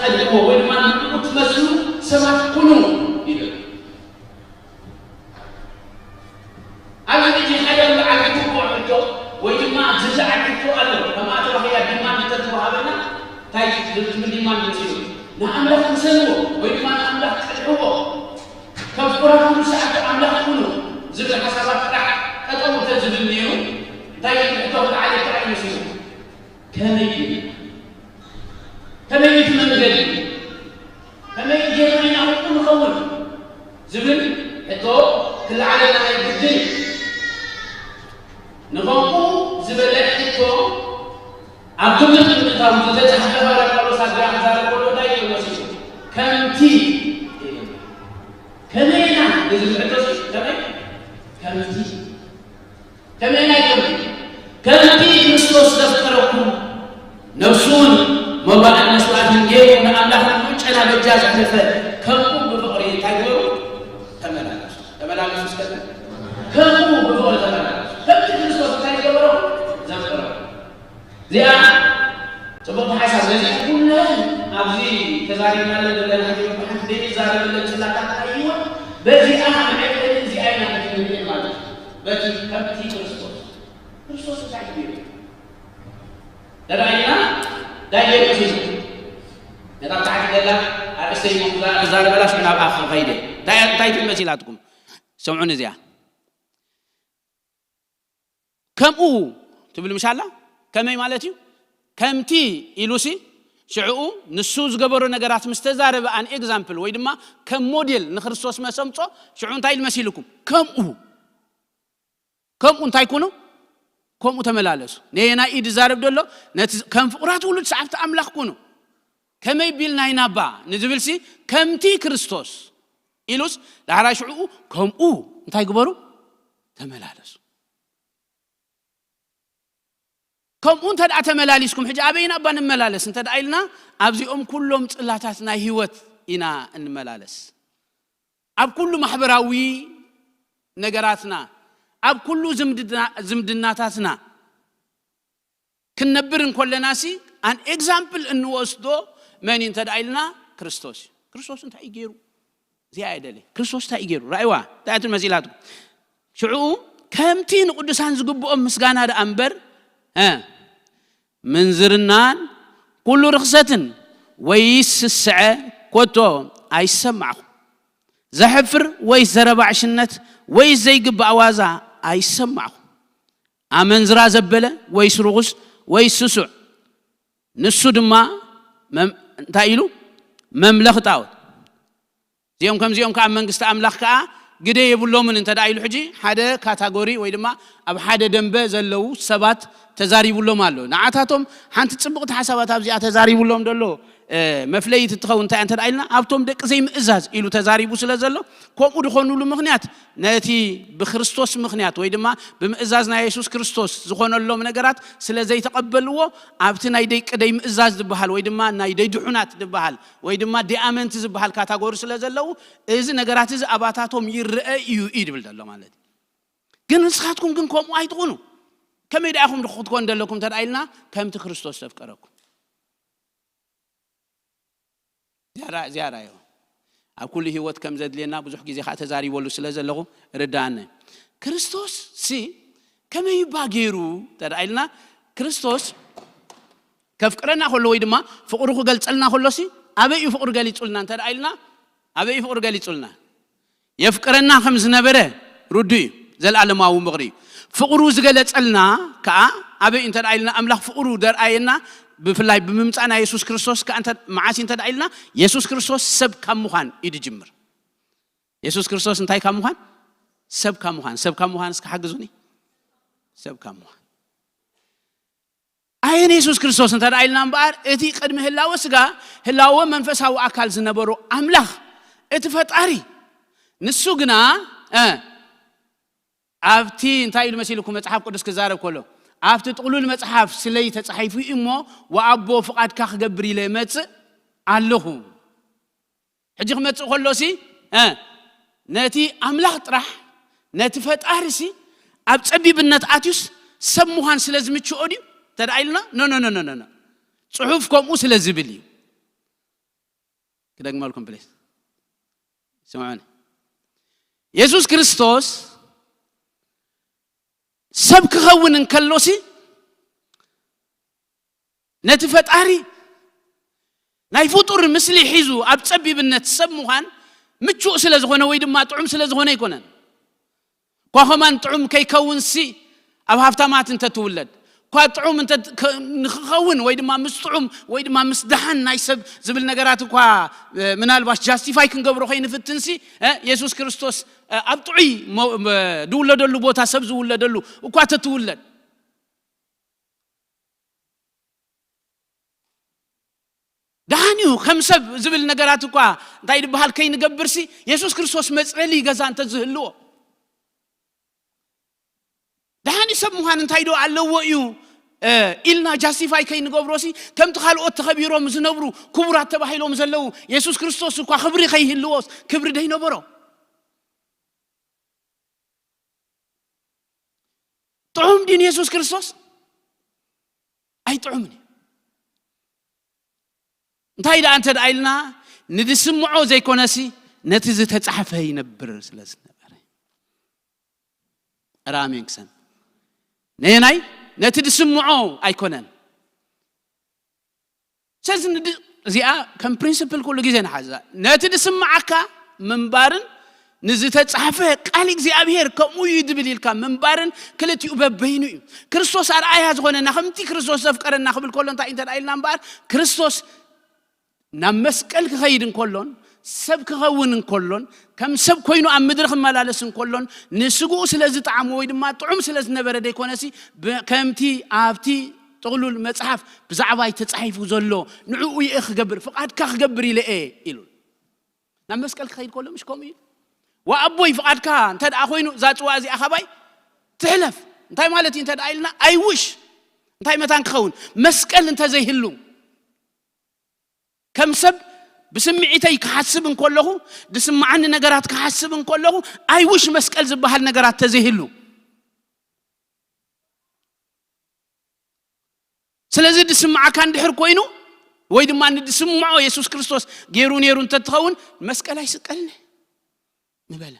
ቀድሞ ወይ ድማ ንኡ ትመስሉ ሰባት ኩኑ ይብል። ኣብዚ ሕጂ ሓደ በዓል ግቡእ ሕቶ ወይ ድማ ዝለዓል ሕቶ ኣሎ። ከምኣ ተባሂላ ዲማንድ እንተተዋሃበና እንታይ ዝብል ዲማንድ መሲሉ? ንኣምላኽ ምሰልዎ ወይ ድማ ንኣምላኽ ቀድሕዎ። ከም ፍቑራት ኩሉ ሰዓት ኣምላኽ ኩኑ ዝብል ሓሳባት ጥራሕ ጠጠው እንተዝብል ነይሩ እንታይ ዝብል ሕቶ ክለዓል ይከኣል መሲሉ? ከመይ እዩ? ከመይ እዩ እቲ መንገዲ? ከመይ ጌርና ኢና ከምኡ ንኸውን? ዝብል ሕቶ ክለዓለና ናይ ግድን እዩ። ንኸምኡ ዝበለ ሕቶ ኣብ ግምት ብምእታው ዝተጻሕፈ ሃዋርያ ጳውሎስ ኣብ ግራ ክዛረብ ከሎ እንታይ እዩ መሲሉ? ከምቲ ከመይ ኢና ንዝብል ሕቶ ከመይ ከምቲ ከመይ ናይ ከምቲ ከምቲ ክርስቶስ ዘፍቀረኩም ነፍሱን መባእን መስዋእትን ገይሩ ንኣምላኽ ንዑ ጨና በጃ ዘሕለፈ ከምኡ ብፍቕሪ እንታይ ግበሩ? ተመላለሱ። ተመላለሱ እስከ ከምኡ ብፍቕሪ ተመላለሱ። ከምቲ ክርስቶስ እንታይ ዝገበረኩም ዘፍቀረኩም። እዚኣ ጽቡቕቲ ሓሳብ። ነዚ ኩለን ኣብዚ ተዛሪብናለን ዘለና ሕጂ ብሓንቲ ዘይንዛረበለን ጽላታት ናይ ህይወት በዚኣ መዐቀኒ እዚኣ ኢና ሕጂ ንርኢ ማለት እዩ። በቲ ከምቲ ክርስቶስ ክርስቶስ እንታይ እዩ? ተራእይና ዳንኤል እዩ። ነታ ታሕቲ ዘላ ኣርእስተይ ክዛረበላ ሽዑ ናብ ኣፍ ከይደ እንታይ እንታይ ትመሲላትኩም? ሰምዑን እዚኣ ከምኡ ትብል ምሻላ ከመይ ማለት እዩ? ከምቲ ኢሉሲ ሽዕኡ ንሱ ዝገበሮ ነገራት ምስ ተዛረበ ኣን ኤግዛምፕል ወይ ድማ ከም ሞዴል ንክርስቶስ መሰምጾ ሽዑ እንታይ ኢል መሲልኩም? ከምኡ ከምኡ እንታይ ኩኑ? ከምኡ ተመላለሱ። ነየናይ እዩ ዝዛረብ ዘሎ? ነቲ ከም ፍቑራት ውሉድ ሰዓብቲ ኣምላኽ ኩኑ። ከመይ ቢልና ኢና እባ ንዝብልሲ ከምቲ ክርስቶስ ኢሉስ ዳሕራይ ሽዕኡ ከምኡ እንታይ ግበሩ? ተመላለሱ። ከምኡ እንተ ደኣ ተመላሊስኩም ሕጂ ኣበይና እባ ንመላለስ እንተ ደኣ ኢልና ኣብዚኦም ኩሎም ጽላታት ናይ ህይወት ኢና እንመላለስ። ኣብ ኩሉ ማሕበራዊ ነገራትና ኣብ ኩሉ ዝምድና- ዝምድናታትና ክንነብር እንኮለናሲ ኣን ኤግዛምፕል እንወስዶ መን እዩ እንተ ደኣ ኢልና ክርስቶስ እዩ። ክርስቶስ እንታይ እዩ ገይሩ? እዚኣ እየ ደልየ። ክርስቶስ እንታይ እዩ ገይሩ? ራእይዋ እንታይ እያ ትመስላትኩም? ሽዑ ከምቲ ንቅዱሳን ዝግብኦም ምስጋና ደኣ እምበር እ ምንዝርናን ኩሉ ርኽሰትን ወይስ ስስዐ ኮቶ ኣይሰማዕኹም። ዘሕፍር ወይስ ዘረባ ዕሽነት ወይስ ዘይግባእ ዋዛ ኣይሰማዕኹም። ኣመንዝራ ዘበለ ወይስ ርኹስ ወይስ ስሱዕ ንሱ ድማ መም- እንታይ ኢሉ መምለኽ ጣዖት እዚኦም ከምዚኦም ከዓ ኣብ መንግስቲ ኣምላኽ ከዓ ግደ የብሎምን እንተ ደኣ ኢሉ ሕጂ ሓደ ካታጎሪ ወይ ድማ ኣብ ሓደ ደንበ ዘለዉ ሰባት ተዛሪቡሎም ኣሎ። ንዓታቶም ሓንቲ ጽብቕቲ ሓሳባት ኣብዚኣ ተዛሪቡሎም ዘሎ መፍለይት እትኸውን እንታይ እንተ ኢልና ኣብቶም ደቂ ዘይምእዛዝ ኢሉ ተዛሪቡ ስለ ዘሎ ከምኡ ዝኾኑሉ ምኽንያት ነቲ ብክርስቶስ ምኽንያት ወይ ድማ ብምእዛዝ ናይ የሱስ ክርስቶስ ዝኾነሎም ነገራት ስለ ዘይተቐበልዎ ኣብቲ ናይ ደቂ ደይምእዛዝ ዝበሃል ወይ ድማ ናይ ደይድሑናት ዝበሃል ወይ ድማ ዲኣመንቲ ዝበሃል ካታጎሪ ስለ ዘለዉ እዚ ነገራት እዚ ኣባታቶም ይረአ እዩ እዩ ድብል ዘሎ ማለት እዩ። ግን ንስኻትኩም ግን ከምኡ ኣይትኹኑ። ከመይ ደኣ ኢኹም ክትኮን ዘለኩም እንተ ኢልና ከምቲ ክርስቶስ ዘፍቀረኩም ዚያራ ዚያራ እዩ። ኣብ ኩሉ ህይወት ከም ዘድልየና ብዙሕ ግዜ ከዓ ተዛሪበሉ ስለ ዘለኹ ርዳኣነ። ክርስቶስ ሲ ከመይ እባ ገይሩ እንተ ኢልና ክርስቶስ ከፍቅረና ከሎ ወይ ድማ ፍቕሩ ክገልጸልና ከሎ ሲ ኣበይ እዩ ፍቕሩ ገሊጹልና እንተ ኢልና ኣበይ እዩ ፍቕሩ ገሊጹልና? የፍቅረና ከም ዝነበረ ርዱ እዩ። ዘለኣለማዊ ምቕሪ እዩ። ፍቕሩ ዝገለጸልና ከዓ ኣበይ እንተ ኢልና ኣምላኽ ፍቕሩ ደርኣየና ብፍላይ ብምምፃእ ናይ የሱስ ክርስቶስ ከዓ እንተ- መዓስ እንተ ኢልና የሱስ ክርስቶስ ሰብ ካብ ምዃን እዩ ዝጅምር። የሱስ ክርስቶስ እንታይ ካብ ምዃን? ሰብ ካብ ምዃን። ሰብ ካብ ምዃን እስኪ ሓግዙኒ። ሰብ ካብ ምዃን ኣየን የሱስ ክርስቶስ እንተ ኢልና እምበኣር እቲ ቅድሚ ህላወ ስጋ ህላወ መንፈሳዊ ኣካል ዝነበሮ ኣምላኽ እቲ ፈጣሪ ንሱ ግና እ፣ ኣብቲ እንታይ ኢሉ መሲልኩም መጽሓፍ ቅዱስ ክዛረብ ከሎ ኣብቲ ጥቕሉል መጽሓፍ ስለይ ተጻሒፉ እዩ እሞ ወኣቦ ፍቓድካ ክገብር ኢለ እመጽእ ኣለኹ። ሕጂ ክመጽእ ከሎሲ እ፣ ነቲ ኣምላኽ ጥራሕ ነቲ ፈጣሪሲ ኣብ ጸቢብነት ኣትዩስ ሰብ ምዃን ስለ ዝምችኦ ድዩ ተደኣ ኢልና ኖ ኖ ኖ ኖ ኖ ጽሑፍ ከምኡ ስለ ዝብል እዩ። ክደግመልኩም ፕሊስ፣ ስምዑኒ። የሱስ ክርስቶስ ሰብ ክኸውን እንከሎሲ፣ ነቲ ፈጣሪ ናይ ፍጡር ምስሊ ሒዙ ኣብ ጸቢብነት ሰብ ምዃን ምቹእ ስለ ዝኾነ ወይ ድማ ጥዑም ስለ ዝኾነ ኣይኮነን። እኳ ኸማን ጥዑም ከይከውንሲ ኣብ ሃብታማት እንተትውለድ፣ እኳ ጥዑም እንተ-፣ ከ-፣ ንኽኸውን ወይ ድማ ምስ ጥዑም ወይ ድማ ምስ ደሓን ናይ ሰብ ዝብል ነገራት እኳ፣ እ፣ ምናልባሽ ጃስቲፋይ ክንገብሮ ከይንፍትንሲ፣ እ፣ የሱስ ክርስቶስ፣ እ፣ ኣብ ጥዑይ መ-፣ መ-፣ ዝውለደሉ ቦታ ሰብ ዝውለደሉ እኳ ተትውለድ፣ ደሓን እዩ። ከም ሰብ ዝብል ነገራት እኳ እንታይ ድበሃል ከይንገብርሲ፣ የሱስ ክርስቶስ መጽለሊ ገዛ እንተ ዝህልዎ፣ ደሓን እዩ። ሰብ ምዃን እንታይ ዶ ኣለዎ እዩ፣ እ፣ ኢልና ጃስቲፋይ ከይንገብሮሲ፣ ከምቲ ካልኦት ተኸቢሮም ዝነብሩ ክቡራት ተባሂሎም ዘለዉ፣ የሱስ ክርስቶስ እኳ ክብሪ ከይህልዎስ ክብሪ ደይነበሮ? ጥዑም ድዩ ንየሱስ ክርስቶስ? ኣይጥዑምን እዩ። እንታይ ደኣ እንተ ደኣ ኢልና፣ ንድስምዖ ዘይኮነሲ፣ ነቲ ዝተጻሕፈ ይነብር ስለ ዝነበረ። ኧረ ኣሜን ክሰን። ነየናይ? ነቲ ድስምዖ ኣይኮነን። ስለዚ ንድ-፣ እዚኣ ከም ፕሪንሲፕል ኩሉ ግዜ ንሓዛ። ነቲ ድስምዓካ ምንባርን ንዝተጻሕፈ ቃል እግዚኣብሔር ከምኡ እዩ ድብል ኢልካ ምንባርን ክልቲኡ በበይኑ እዩ። ክርስቶስ ኣርኣያ ዝኾነና፣ ከምቲ ክርስቶስ ዘፍቀረና ክብል ከሎ እንታይ እንተ ደኣ ኢልና እምበኣር፣ ክርስቶስ ናብ መስቀል ክኸይድ እንከሎን፣ ሰብ ክኸውን እንከሎን፣ ከም ሰብ ኮይኑ ኣብ ምድሪ ክመላለስ እንከሎን፣ ንስግኡ ስለ ዝጠዓሞ ወይ ድማ ጥዑም ስለ ዝነበረ ደይኮነሲ፣ ብ-፣ ከምቲ ኣብቲ ጥቕሉል መጽሓፍ ብዛዕባይ ተጻሒፉ ዘሎ፣ ንዕኡ እየ ክገብር፣ ፍቓድካ ክገብር ኢለ እየ ኢሉ። ናብ መስቀል ክኸይድ ከሎ ምሽ ከምኡ እዩ። ወኣቦይ ፍቓድካ እንተ ደኣ ኮይኑ፣ እዛ ጽዋ እዚኣ ካባይ ትሕለፍ። እንታይ ማለት እዩ እንተ ደኣ ኢልና፣ ኣይ ውሽ እንታይ መታን ክኸውን፣ መስቀል እንተ ዘይህሉ፣ ከም ሰብ ብስምዒተይ ክሓስብ እንከለኹ፣ ዝስምዓኒ ነገራት ክሓስብ እንከለኹ፣ ኣይ ውሽ መስቀል ዝበሃል ነገራት ተዘይህሉ። ስለዚ ድስምዓካ እንድሕር ኮይኑ፣ ወይ ድማ ንድስምዖ የሱስ ክርስቶስ ገይሩ ነይሩ እንተትኸውን፣ መስቀል ኣይስቀልኒ ምበለ።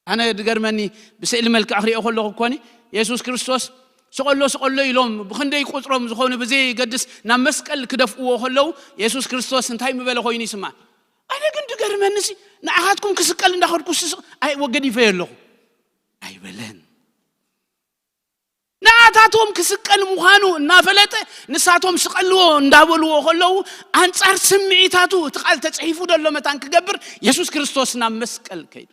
ኣነ ድገርመኒ፣ ብስእሊ መልክዕ ክሪኦ ከለኹ እኮኒ፣ የሱስ ክርስቶስ ስቐሎ፣ ስቐሎ ኢሎም ብኽንደይ ቁጽሮም ዝኾኑ ብዘየገድስ ናብ መስቀል ክደፍእዎ ከለዉ፣ የሱስ ክርስቶስ እንታይ ምበለ ኮይኑ ይስማዕ? ኣነ ግን ድገርመኒሲ፣ ንዓኻትኩም ክስቀል እንዳኸድኩ ስስቕ-፣ ኣይ፣ ወገዲፈዮ ኣለኹ ኣይበለን። ንዓታቶም ክስቀል ምዃኑ እናፈለጠ፣ ንሳቶም ስቐልዎ እንዳበልዎ ከለዉ፣ ኣንጻር ስምዒታቱ እቲ ቃል ተጽሒፉ ዘሎ መታን ክገብር፣ የሱስ ክርስቶስ ናብ መስቀል ከይዱ።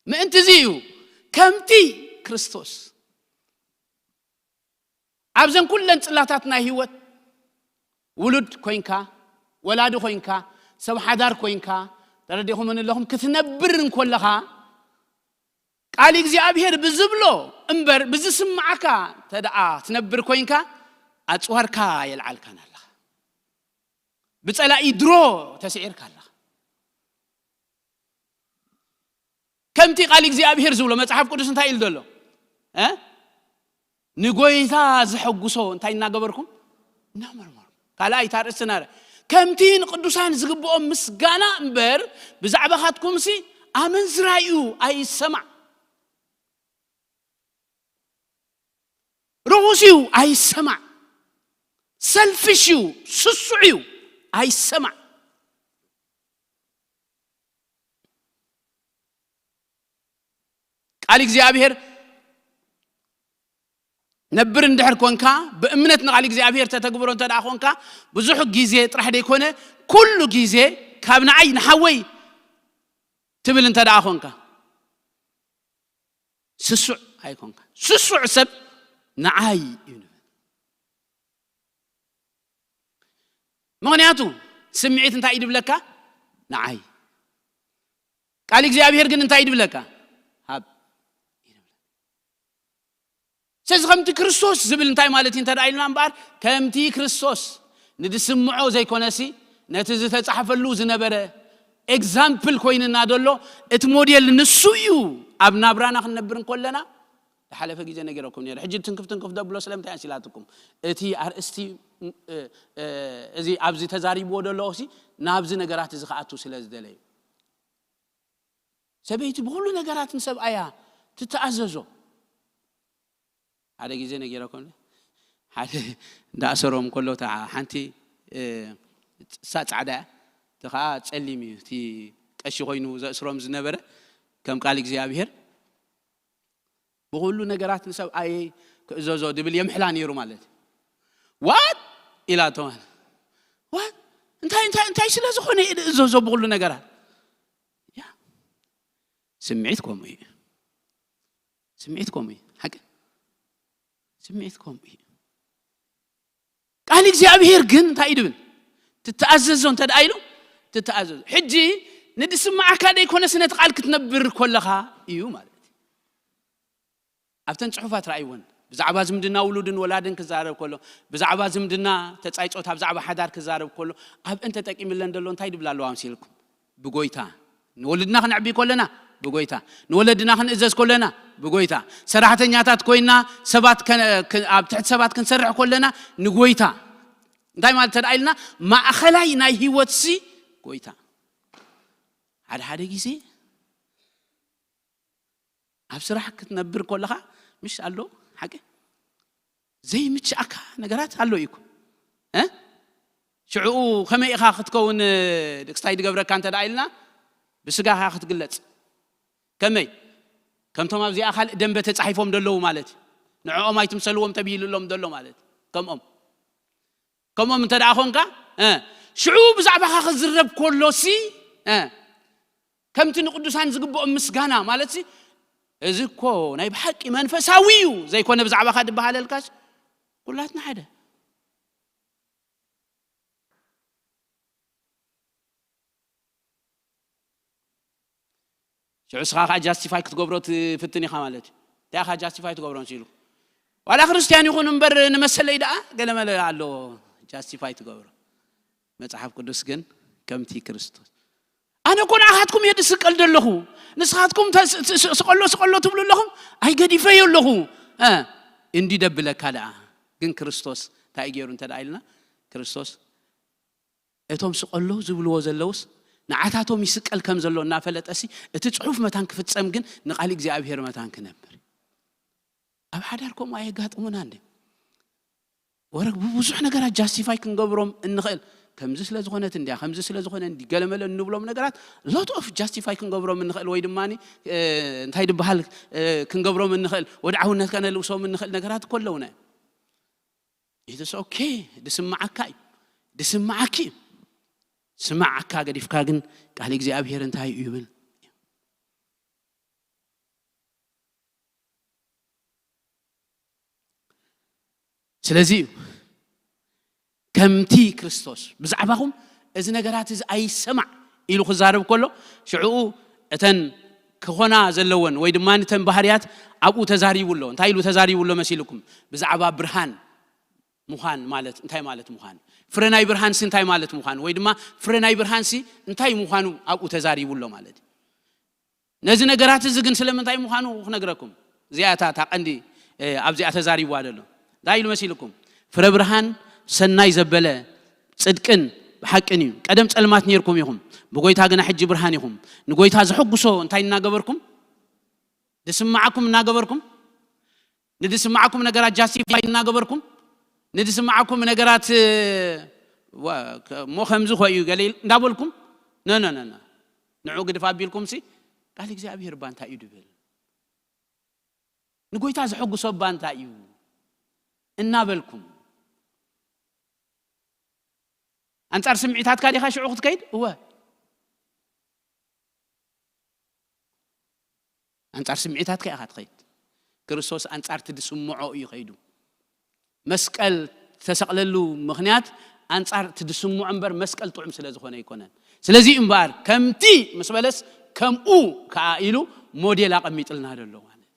ምእንቲ እዚ እዩ፣ ከምቲ ክርስቶስ ኣብዘን ኩለን ጽላታት ናይ ህይወት፣ ውሉድ ኮይንካ፣ ወላዲ ኮይንካ፣ ሰብ ሓዳር ኮይንካ፣ ተረዲኹምኒ ኣለኹም፣ ክትነብር እንኮለኻ፣ ቃል እግዚኣብሔር ብዝብሎ እምበር ብዝስምዓካ እንተ ደኣ ትነብር ኮይንካ፣ ኣጽዋርካ የልዓልካን ኣለኻ። ብጸላኢ ድሮ ተስዒርካ ኣለኻ። ከምቲ ቃል እግዚኣብሔር ዝብሎ፣ መጽሓፍ ቅዱስ እንታይ ኢሉ ዘሎ? እ? ንጎይታ ዘሐጉሶ እንታይ እናገበርኩም? እናመርመሩ። ካልኣይ እታ ኣርእስትና ረ-፣ ከምቲ ንቅዱሳን ዝግብኦም ምስጋና እምበር፣ ብዛዕባኻትኩምሲ ኣመንዝራ እዩ ኣይሰማዕ፣ ርኹስ እዩ ኣይሰማዕ፣ ሰልፊሽ እዩ፣ ስሱዕ እዩ ኣይሰማዕ። ቃል እግዚኣብሔር ነብር እንድሕር ኮንካ፣ ብእምነት ንቃል እግዚኣብሔር ተተግብሮ እንተ ደኣ ኮንካ፣ ብዙሕ ግዜ ጥራሕ ደይኮነ፣ ኩሉ ግዜ ካብ ንዓይ ንሓወይ ትብል እንተ ደኣ ኮንካ፣ ስሱዕ ኣይኮንካ። ስሱዕ ሰብ ንዓይ እዩ ንብል። ምኽንያቱ ስምዒት እንታይ እዩ ድብለካ? ንዓይ። ቃል እግዚኣብሔር ግን እንታይ እዩ ድብለካ? ሃብ። ስለዚ ከምቲ ክርስቶስ ዝብል እንታይ ማለት እዩ እንተ ደኣ ኢልና እምበኣር፣ ከምቲ ክርስቶስ ንድስምዖ ዘይኮነሲ፣ ነቲ ዝተጻሕፈሉ ዝነበረ ኤግዛምፕል ኮይንና ዘሎ፣ እቲ ሞዴል ንሱ እዩ። ኣብ ናብራና ክንነብር እንከለና፣ ዝሓለፈ ግዜ ነጊረኩም ነይረ። ሕጂ ትንክፍ ትንክፍ ደብሎ ስለምንታይ ኣንሲላትኩም? እቲ ኣርእስቲ፣ እ፣ እ፣ እዚ ኣብዚ ተዛሪብዎ ደለኹ ሲ ናብዚ ነገራት እዚ ክኣቱ ስለ ዝደለዩ። ሰበይቲ ብኹሉ ነገራት ንሰብኣያ ትተኣዘዞ። ሓደ ግዜ ነጊረኩም፣ ሓደ እንዳእሰሮም ከሎ፣ እታ ሓንቲ፣ እ፣ እሳ ጻዕዳ እያ፣ እቲ ኸዓ ጸሊም እዩ፣ እቲ ቀሺ ኮይኑ ዘእስሮም ዝነበረ፣ ከም ቃል እግዚኣብሔር ብኹሉ ነገራት ንሰብኣየይ ክእዘዞ ድብል የምሕላ ነይሩ ማለት እዩ። ዋት ኢላቶ ማለት ዋት እንታይ እንታይ እንታይ ስለ ዝኾነ እየ ዝእዘዞ ብኹሉ ነገራት? ያ ስምዒት ከምኡ እዩ። ስምዒት ከምኡ እዩ። ሓቂ ስምዒት ከምኡ እዩ። ቃል እግዚኣብሔር ግን እንታይ እዩ ድብል? ትተኣዘዞ እንተ ደኣ ኢሉ ትተኣዘዞ። ሕጂ ንድስምዓካ ደይኮነስ ነቲ ቃል ክትነብር ከለኻ እዩ ማለት እዩ። ኣብተን ጽሑፋት ረኣይወን። ብዛዕባ ዝምድና ውሉድን ወላድን ክዛረብ ከሎ፣ ብዛዕባ ዝምድና ተጻይጾታ፣ ብዛዕባ ሓዳር ክዛረብ ከሎ፣ ኣብአን ተጠቂምለን ዘሎ እንታይ ድብል ኣለዋ መሲልኩም? ብጎይታ። ንወልድና ክነዕቢ ከለና ብጎይታ፣ ንወለድና ክንእዘዝ ከለና ብጎይታ፣ ሰራሕተኛታት ኮይና ሰባት ከ-፣ ከ-፣ ኣብ ትሕቲ ሰባት ክንሰርሕ ከለና ንጎይታ። እንታይ ማለት ተደኣ ኢልና፣ ማእኸላይ ናይ ህይወት ሲ ጎይታ። ሓደ ሓደ ግዜ ኣብ ስራሕ ክትነብር ከለኻ ምሽ ኣሎ ሓቂ ዘይምችኣካ ነገራት ኣሎ እዩ እኮ። እ? ሽዕኡ ከመይ ኢኻ ክትከውን፣ ክስታይ ድገብረካ እንተ ደኣ ኢልና፣ ብስጋኻ ክትግለጽ። ከመይ? ከምቶም ኣብዚኣ ካልእ ደንበ ተጻሒፎም ደለዉ ማለት እዩ። ንዕኦም ኣይትምሰልዎም ተቢሉሎም ደሎ ማለት እዩ። ከምኦም። ከምኦም እንተ ደኣ ኾንካ፣ እ፣ ሽዑ ብዛዕባኻ ክዝረብ ከሎሲ፣ እ፣ ከምቲ ንቅዱሳን ዝግብኦም ምስጋና ማለትሲ፣ እዚ እኮ ናይ ብሓቂ መንፈሳዊ እዩ ዘይኮነ ብዛዕባኻ ድበሃለልካስ፣ ኩላትና ሓደ። ሽዑ እስኻ ከዓ ጃስቲፋይ ክትገብሮ ትፍትን ኢኻ ማለት እዩ። እንታይ ኢኻ ጃስቲፋይ ትገብሮ ንስ ኢሉ? ዋላ ክርስትያን ይኹን እምበር ንመሰለይ ደኣ ገለመለ ኣሎ ጃስቲፋይ ትገብሮ። መጽሓፍ ቅዱስ ግን ከምቲ ክርስቶስ፣ ኣነ እኮ ንኣኻትኩም እየ ድስቀል ደለኹ፣ ንስኻትኩም ተ-፣ ስ-፣ ስ-፣ ስቀሎ፣ ስቀሎ ትብሉ ኣለኹም፣ ኣይገዲፈዮ ኣለኹ። እ፣ እንዲ ደብለካ ደኣ። ግን ክርስቶስ እንታይ እዩ ገይሩ እንተ ደኣ ኢልና፣ ክርስቶስ እቶም ስቀሎ ዝብልዎ ዘለውስ ንዓታቶም ይስቀል ከም ዘሎ እናፈለጠሲ፣ እቲ ጽሑፍ መታን ክፍጸም ግን ንቃል እግዚኣብሔር መታን ክነብር። ኣብ ሓዳር ከምኡ ኣየጋጥሙና እንዴ? ወረ ብብዙሕ ነገራት ጃስቲፋይ ክንገብሮም እንኽእል። ከምዚ ስለ ዝኾነት እንድያ፣ ከምዚ ስለ ዝኾነ እንዲ፣ ገለመለ እንብሎም ነገራት ሎት ኦፍ ጃስቲፋይ ክንገብሮም እንኽእል፣ ወይ ድማ፣ እ፣ እንታይ ድበሃል፣ እ፣ ክንገብሮም እንኽእል፣ ወድዓውነት ከነልብሶም እንኽእል ነገራት እኮ ኣለውና። ኢትስ ኦኬ፣ ድስምዓካ እዩ፣ ድስምዓኪ እዩ። ስምዓካ ገዲፍካ ግን ቃል እግዚኣብሔር እንታይ እዩ ይብል? ስለዚ እዩ ከምቲ ክርስቶስ ብዛዕባኹም እዚ ነገራት እዚ ኣይሰማዕ ኢሉ ክዛረብ ከሎ፣ ሽዕኡ እተን ክኾና ዘለወን ወይ ድማ እተን ባህርያት ኣብኡ ተዛሪቡ ኣሎ። እንታይ ኢሉ ተዛሪቡ ኣሎ መሲልኩም? ብዛዕባ ብርሃን ምዃን ማለት እንታይ ማለት ምዃኑ፣ ፍረ ናይ ብርሃንሲ እንታይ ማለት ምዃኑ፣ ወይ ድማ ፍረ ናይ ብርሃንሲ እንታይ ምዃኑ ኣብኡ ተዛሪቡ ኣሎ ማለት እዩ። ነዚ ነገራት እዚ ግን ስለምንታይ ምዃኑ ክነግረኩም፣ እዚኣ እታ፣ እታ ቀንዲ፣ እ፣ ኣብዚኣ ተዛሪብዋ ዘሎ። እንታይ ኢሉ መሲልኩም? ፍረ ብርሃን ሰናይ ዘበለ ጽድቅን ብሓቅን እዩ። ቀደም ጸልማት ኔርኩም ኢኹም፣ ብጎይታ ግና ሕጂ ብርሃን ኢኹም። ንጎይታ ዘሐጉሶ እንታይ እናገበርኩም? ዝስምዓኩም እናገበርኩም? ንዝስምዓኩም ነገራት ጃስቲፋይ እናገበርኩም? ንዝስምዓኩም ነገራት፣ እ፣ ዋ፣ ከ-፣ እሞ ከምዚ ኾ እዩ ገለ ኢል-፣ እንዳበልኩም? ነ፣ ነ፣ ነ፣ ነ። ንዑ ግድፍ ኣቢልኩምሲ፣ ቃል እግዚኣብሔር እባ እንታይ እዩ ድብል? ንጎይታ ዘሐጉሶ እባ እንታይ እዩ? እናበልኩም። ኣንጻር ስምዒታትካ ዲኻ ሽዑ ክትከይድ? እወ። ኣንጻር ስምዒታትካ ኢኻ ትኸይድ። ክርስቶስ ኣንጻር እቲ ድስምዖ እዩ ከይዱ። መስቀል ዝተሰቕለሉ ምኽንያት ኣንጻር እቲ ድስምዖ እምበር መስቀል ጥዑም ስለ ዝኾነ ኣይኮነን። ስለዚ እምበኣር ከምቲ ምስ በለስ ከምኡ ከኣ ኢሉ ሞዴል ኣቐሚጥልና ዘሎ ማለት።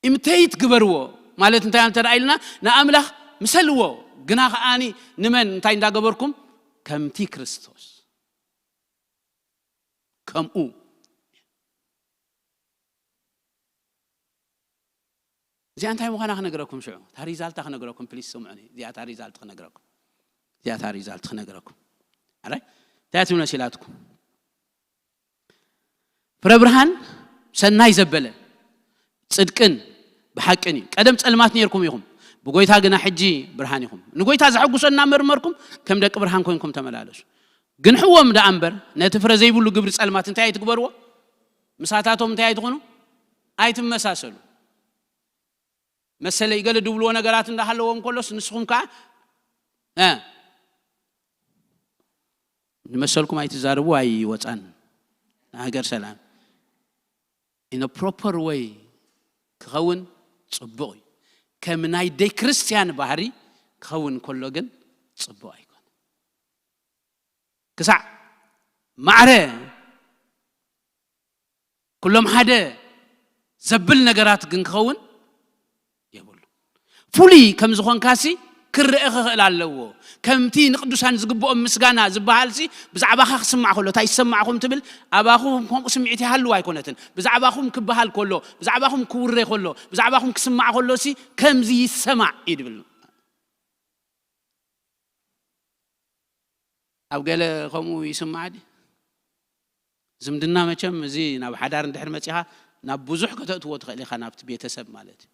ኢሚቴት ግበርዎ ማለት እንታይ እንተ ደኣ ኢልና፣ ንኣምላኽ ምሰልዎ፣ ግና ከኣኒ ንመን እንታይ እንዳገበርኩም? ከምቲ ክርስቶስ። ከምኡ። እዚኣ እንታይ ምዃና ክነግረኩም ሽዑ። እታ ሪዛልታ ክነግረኩም፣ ፕሊስ ስምዑኒ። እዚኣ እታ ሪዛልት ክነግረኩም። እዚኣ እታ ሪዛልት ክነግረኩም። ኣራይ? እንታይ ትብሉ መሲላትኩም? ፍረ ብርሃን ሰናይ ዘበለ ጽድቅን ብሓቅን እዩ። ቀደም ጸልማት ነርኩም ኢኹም፣ ብጎይታ ግና ሕጂ ብርሃን ኢኹም። ንጎይታ ዘሐጉሶ እናመርመርኩም ከም ደቂ ብርሃን ኮይንኩም ተመላለሱ። ግንሕዎም ደኣ እምበር ነቲ ፍረ ዘይብሉ ግብሪ ጸልማት እንታይ ኣይትግበርዎ። ምሳታቶም እንታይ ኣይትኾኑ፣ ኣይትመሳሰሉ። መሰለይ ገለ ድብልዎ ነገራት እንዳሃለዎም ከሎስ ንስኹም ከኣ እ ንመሰልኩም ኣይትዛረቡ ኣይወጻን። ንሃገር ሰላም in a proper way ክኸውን ጽቡቕ እዩ። ከም ናይ ደይ ክርስቲያን ባህሪ ክኸውን ከሎ ግን ጽቡቕ ኣይኮን። ክሳዕ ማዕረ ኩሎም ሓደ ዘብል ነገራት ግን ክኸውን የብሉ። ፍሉይ ከም ዝኾንካሲ ክረአ ክኽእል ኣለዎ። ከምቲ ንቅዱሳን ዝግብኦም ምስጋና ዝበሃልሲ ብዛዕባኻ ክስማዕ ከሎ እንታይ ይሰማዕኹም ትብል? ኣባኹም ከምኡ ስምዒት ይሃልው ኣይኮነትን። ብዛዕባኹም ክበሃል ከሎ፣ ብዛዕባኹም ክውረ ከሎ፣ ብዛዕባኹም ክስማዕ ከሎሲ ከምዚ ይሰማዕ እዩ ድብል። ኣብ ገለ ከምኡ ይስማዕ ድዩ? ዝምድና መቸም እዚ ናብ ሓዳር እንድሕር መጺኻ ናብ ብዙሕ ከተእትዎ ትኽእል ኢኻ፣ ናብቲ ቤተሰብ ማለት እዩ።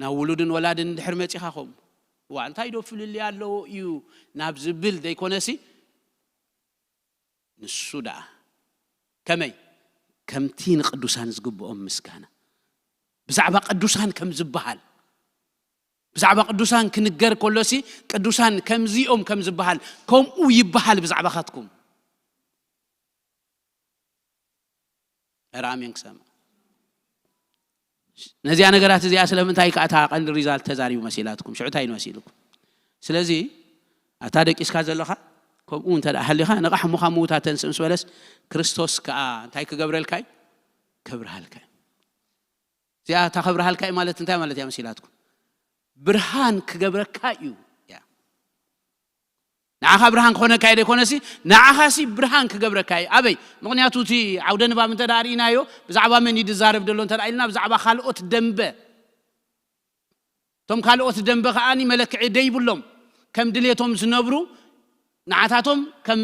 ናብ ውሉድን ወላድን እንድሕር መጺኻ ከምኡ። እዋ እንታይ ዶ ፍልልይ ኣለዎ እዩ ናብ ዝብል ዘይኮነሲ ንሱ ደኣ ከመይ ከምቲ ንቅዱሳን ዝግብኦም ምስጋና ብዛዕባ ቅዱሳን ከም ዝበሃል ብዛዕባ ቅዱሳን ክንገር ከሎሲ ቅዱሳን ከምዚኦም ከም ዝበሃል ከምኡ ይበሃል ብዛዕባኻትኩም። ኧረ ኣሜን ክሰምዕ። ነዚኣ ነገራት እዚኣ ስለምንታይ ከኣ እታ ቀንዲ ሪዛልት ተዛሪቡ መሲላትኩም ሽዑ እንታይ እዩ መሲልኩም? ስለዚ ኣታ ደቂስካ ዘለኻ ከምኡ እንተ ደኣ ሃሊኻ ንቓሕ እሞኻ ምውታት ተንስእ ምስ በለስ ክርስቶስ ከኣ እንታይ ክገብረልካ እዩ? ከብርሃልካ እዩ። እዚኣ እታ ከብርሃልካ እዩ ማለት እንታይ ማለት እያ መሲላትኩም? ብርሃን ክገብረካ እዩ እያ። ንዓኻ ብርሃን ክኾነካ እየ ዘይኮነሲ ንዓኻሲ ብርሃን ክገብረካ እዩ። ኣበይ? ምኽንያቱ እቲ ዓውደ ንባብ እንተ ደኣ ርኢናዮ ብዛዕባ መን እዩ ዝዛረብ ዘሎ እንተ ደኣ ኢልና ብዛዕባ ካልኦት ደንበ እቶም ካልኦት ደንበ ከኣ መለክዒ ደይብሎም ከም ድሌቶም ዝነብሩ ንዓታቶም ከም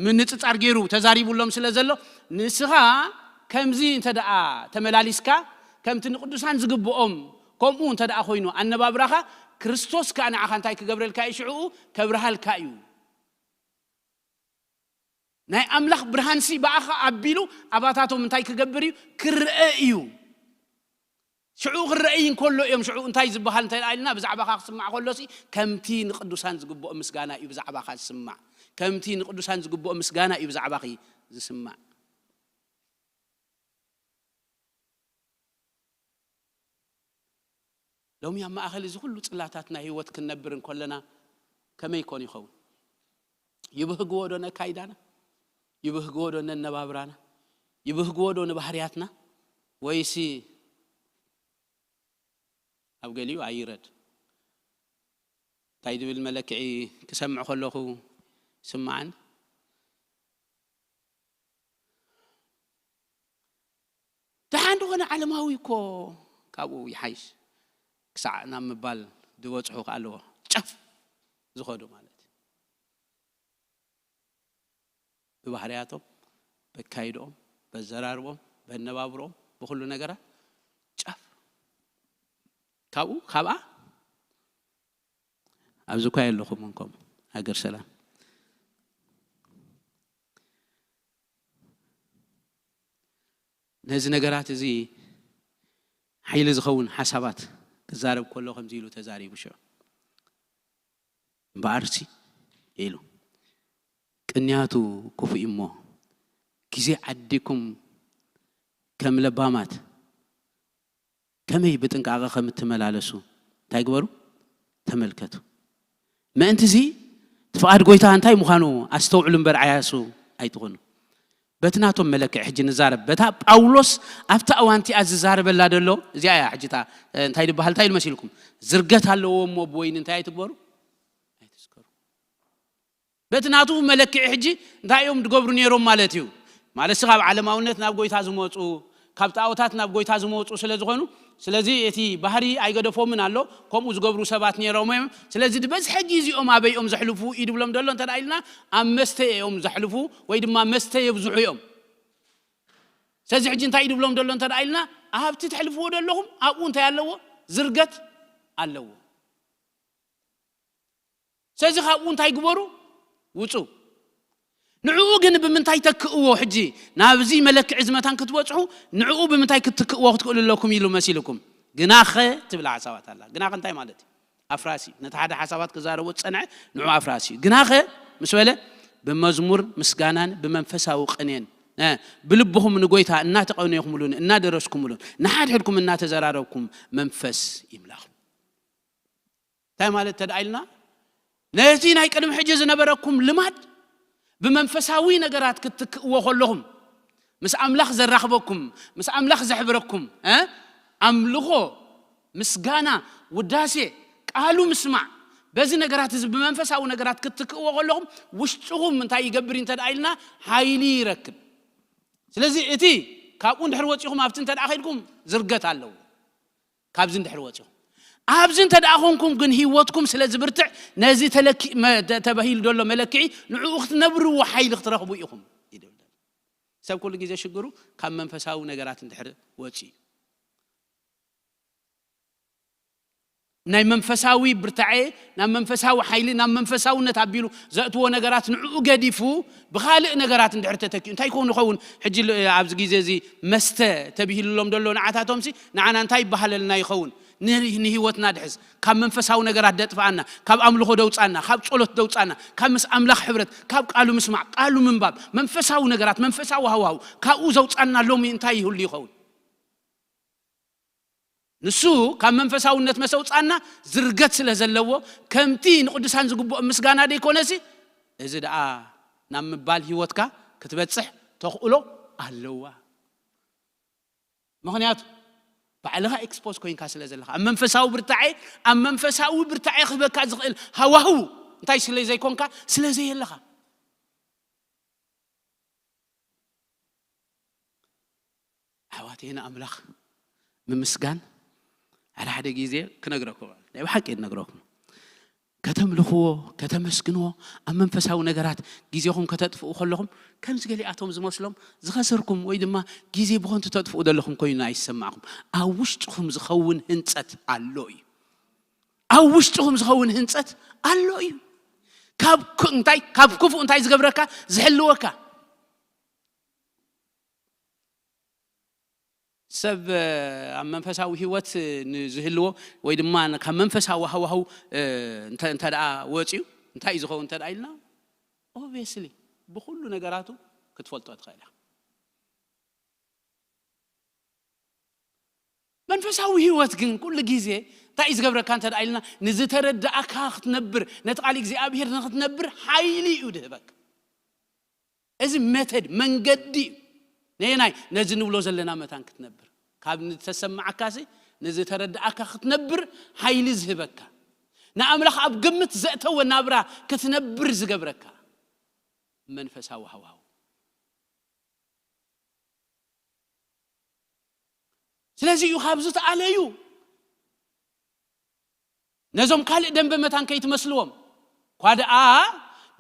ምንጽጻር ገይሩ ተዛሪቡሎም ስለ ዘሎ ንስኻ ከምዚ እንተ ደኣ ተመላሊስካ ከምቲ ንቅዱሳን ዝግብኦም ከምኡ እንተ ደኣ ኮይኑ ኣነባብራኻ ክርስቶስ ከኣ ንዓኻ እንታይ ክገብረልካ እዩ? ሽዕኡ ከብርሃልካ እዩ። ናይ ኣምላኽ ብርሃንሲ ብኣኻ ኣቢሉ ኣባታቶም እንታይ ክገብር እዩ? ክርአ እዩ። ሽዑ ክረአይ እንከሎ እዮም ሽዑ እንታይ ዝበሃል እንታይ ደኣ ኢልና ብዛዕባኻ ክስማዕ ከሎሲ ከምቲ ንቅዱሳን ዝግብኦ ምስጋና እዩ ብዛዕባኻ ዝስማዕ። ከምቲ ንቅዱሳን ዝግብኦ ምስጋና እዩ ብዛዕባኺ ዝስማዕ። ሎሚ ኣብ ማእኸል እዚ ኩሉ ጽላታት ናይ ህይወት ክንነብር እንከለና ከመይ ይኮን ይኸውን? ይብህግዎ ዶ ነካይዳና? ይብህግዎ ዶ ነነባብራና? ይብህግዎ ዶ ንባህርያትና? ወይሲ ኣብ ገሊኡ ኣይረድ እንታይ ዝብል መለክዒ ክሰምዕ ከለኹ ስምዓን ደሓን ዝኾነ ዓለማዊ እኮ ካብኡ ይሓይሽ ክሳዕ ናብ ምባል ዝበፅሑ ከ ኣለዎ ጨፍ ዝኸዱ ማለት እዩ። ብባህርያቶም በካይድኦም በዘራርቦም በነባብሮም ብኩሉ ነገራት ጨፍ ካብኡ ካብኣ ኣብዚ እኳ የለኹም እንኮም ሃገር ሰላም ነዚ ነገራት እዚ ሓይሊ ዝኸውን ሓሳባት ክዛረብ ከሎ ከምዚ ኢሉ ተዛሪቡ ሽዑ እምበኣርሲ ኢሉ ቅንያቱ ክፉእ እሞ ግዜ ዓዲኩም ከም ለባማት ከመይ ብጥንቃቐ ከም እትመላለሱ እንታይ ግበሩ ተመልከቱ። ምእንቲ እዚ እቲ ፍቓድ ጎይታ እንታይ ምዃኑ ኣስተውዕሉ እምበር ዓያሱ ኣይትኹኑ። በቲ ናቶም መለክዒ ሕጂ ንዛረብ በታ ጳውሎስ ኣብታ እዋንቲኣ ዝዛረበላ ዘሎ እዚኣ እያ። ሕጂ እንታይ ዝበሃል እንታይ ኢሉ መሲልኩም ዝርገት ኣለዎ እሞ ብወይኒ እንታይ ኣይትግበሩ ኣይትስከሩ። በቲ ናቱ መለክዒ ሕጂ እንታይ እዮም ዝገብሩ ነይሮም ማለት እዩ። ማለት ካብ ዓለማውነት ናብ ጎይታ ዝመፁ ካብ ጣዖታት ናብ ጎይታ ዝመፁ ስለ ዝኾኑ፣ ስለዚ እቲ ባህሪ ኣይገደፎምን ኣሎ። ከምኡ ዝገብሩ ሰባት ነይሮም እዮም። ስለዚ ዝበዝሐ ግዜኦም ኣበይኦም ዘሕልፉ እዩ ድብሎም ዘሎ እንተ ደኣ ኢልና፣ ኣብ መስተ እዮም ዘሕልፉ ወይ ድማ መስተ የብዝሑ እዮም። ስለዚ ሕጂ እንታይ እዩ ድብሎም ዘሎ እንተ ደኣ ኢልና፣ ኣብቲ ተሕልፍዎ ዘለኹም ኣብኡ እንታይ ኣለዎ? ዝርገት ኣለዎ። ስለዚ ካብኡ እንታይ ግበሩ? ውፁ። ንዕኡ ግን ብምንታይ ተክእዎ? ሕጂ ናብዚ መለክዒ ዝመታን ክትበፅሑ ንዕኡ ብምንታይ ክትክእዎ ክትክእሉ ኣለኩም ኢሉ መሲልኩም? ግናኸ ትብል ሓሳባት ኣላ። ግናኸ እንታይ ማለት እዩ? ኣፍራሲ። ነቲ ሓደ ሓሳባት ክዛረቦ ዝፀንዐ ንዑ ኣፍራሲ እዩ። ግናኸ ምስ በለ ብመዝሙር ምስጋናን ብመንፈሳዊ ቅኔን፣ እ፣ ብልብኹም ንጎይታ እናተቐነይኩምሉን እናደረስኩምሉን ንሓድሕድኩም እናተዘራረብኩም መንፈስ ይምላኹም። እንታይ ማለት እንተ ደኣ ኢልና፣ ነቲ ናይ ቅድሚ ሕጂ ዝነበረኩም ልማድ ብመንፈሳዊ ነገራት ክትትክእዎ ከለኹም፣ ምስ ኣምላኽ ዘራኽበኩም፣ ምስ ኣምላኽ ዘሕብረኩም፣ እ፣ ኣምልኾ፣ ምስጋና፣ ውዳሴ፣ ቃሉ ምስማዕ፣ በዚ ነገራት እዚ ብመንፈሳዊ ነገራት ክትትክእዎ ከለኹም፣ ውሽጥኹም እንታይ ይገብር እዩ እንተ ደኣ ኢልና፣ ሓይሊ ይረክብ። ስለዚ እቲ ካብኡ እንድሕር ወጺኹም ኣብቲ እንተ ደኣ ከይድኩም ዝርገት ኣለዎ። ካብዚ እንድሕር ወጺኹም፣ ኣብዚ እንተ ደኣ ኾንኩም ግን ህይወትኩም ስለ ዝብርትዕ፣ ነዚ ተለኪ-፣ መ-፣ ተ-፣ ተባሂሉ ዘሎ መለክዒ ንዕኡ ክትነብርዎ ሓይሊ ክትረኽቡ ኢኹም ይብል። ሰብ ኩሉ ግዜ ሽግሩ ካብ መንፈሳዊ ነገራት እንድሕር ወጺኡ፣ ናይ መንፈሳዊ ብርታዐ፣ ናብ መንፈሳዊ ሓይሊ፣ ናብ መንፈሳውነት ኣቢሉ ዘእትዎ ነገራት ንዕኡ ገዲፉ ብኻልእ ነገራት እንድሕር ተተኪኡ እንታይ ይኸውን ይኸውን? ሕጂ ል-፣ ኣብዚ ግዜ እዚ መስተ ተብሂሉሎም ዘሎ ንዓታቶምሲ ንዓና እንታይ ይበሃለልና ይኸውን? ን-፣ ንህይወትና ድሕዝ ካብ መንፈሳዊ ነገራት ደጥፍኣና፣ ካብ ኣምልኾ ደውጻና፣ ካብ ጸሎት ደውጻና፣ ካብ ምስ ኣምላኽ ሕብረት፣ ካብ ቃሉ ምስማዕ፣ ቃሉ ምንባብ፣ መንፈሳዊ ነገራት፣ መንፈሳዊ ሃዋሁ ካብኡ ዘውጻና ሎሚ እንታይ ይህሉ ይኸውን? ንሱ ካብ መንፈሳውነት መሰውጻና ዝርገት ስለ ዘለዎ፣ ከምቲ ንቅዱሳን ዝግብኦም ምስጋና ደይኮነሲ፣ እዚ ደኣ ናብ ምባል ህይወትካ ክትበጽሕ ተኽእሎ ኣለዋ። ምኽንያቱ ባዕልኻ ኤክስፖዝ ኮይንካ ስለ ዘለኻ፣ ኣብ መንፈሳዊ ብርታዐ፣ ኣብ መንፈሳዊ ብርታዐ ክህበካ ዝኽእል ሃዋህው እንታይ ስለ ዘይኮንካ፣ ስለ ዘየለኻ። ኣሕዋተይ ንኣምላኽ ምምስጋን ሓደ ሓደ ግዜ ክነግረኩም፣ ናይ ብሓቂ ክነግረኩም። ከተምልኽዎ፣ ከተመስግንዎ፣ ኣብ መንፈሳዊ ነገራት ግዜኹም ከተጥፍኡ ከለኹም፣ ከምዚ ገሊኣቶም ዝመስሎም ዝኸሰርኩም ወይ ድማ ግዜ ብኸንቱ ተጥፍኡ ዘለኹም ኮይኑ ኣይሰማዕኩም። ኣብ ውሽጥኹም ዝኸውን ህንጸት ኣሎ እዩ። ኣብ ውሽጥኹም ዝኸውን ህንጸት ኣሎ እዩ። ካብ ክ-፣ እንታይ፣ ካብ ክፉእ እንታይ ዝገብረካ? ዝሕልወካ። ሰብ፣ እ፣ ኣብ መንፈሳዊ ህይወት፣ እ፣ ንዝህልዎ ወይ ድማ ን-፣ ካብ መንፈሳዊ ሃዋህው፣ እ፣ እንተ፣ እንተ ደኣ ወፂኡ እንታይ እዩ ዝኸውን እንተ ደኣ ኢልና፣ ኦብቪየስሊ ብኹሉ ነገራቱ ክትፈልጦ ትኽእል ኢኻ። መንፈሳዊ ህይወት ግን ኩሉ ግዜ እንታይ እዩ ዝገብረካ እንተ ደኣ ኢልና፣ ንዝተረዳእካ ክትነብር፣ ነቲ ቃል እግዚኣብሔር ንክትነብር ሓይሊ እዩ ድህበካ። እዚ መተድ መንገዲ እዩ። ነየናይ? ነዚ ንብሎ ዘለና መታን ክትነብር። ካብ ንተሰማዓካሲ ንዝተረዳእካ ክትነብር ሓይሊ ዝህበካ፣ ንኣምላኽ ኣብ ግምት ዘእተወ ናብራ ክትነብር ዝገብረካ መንፈሳዊ ሃዋህው። ስለዚ እዩ ካብዚ ተኣለዩ። ነዞም ካልእ ደንበ መታን ከይትመስልዎም። እኳ ደኣ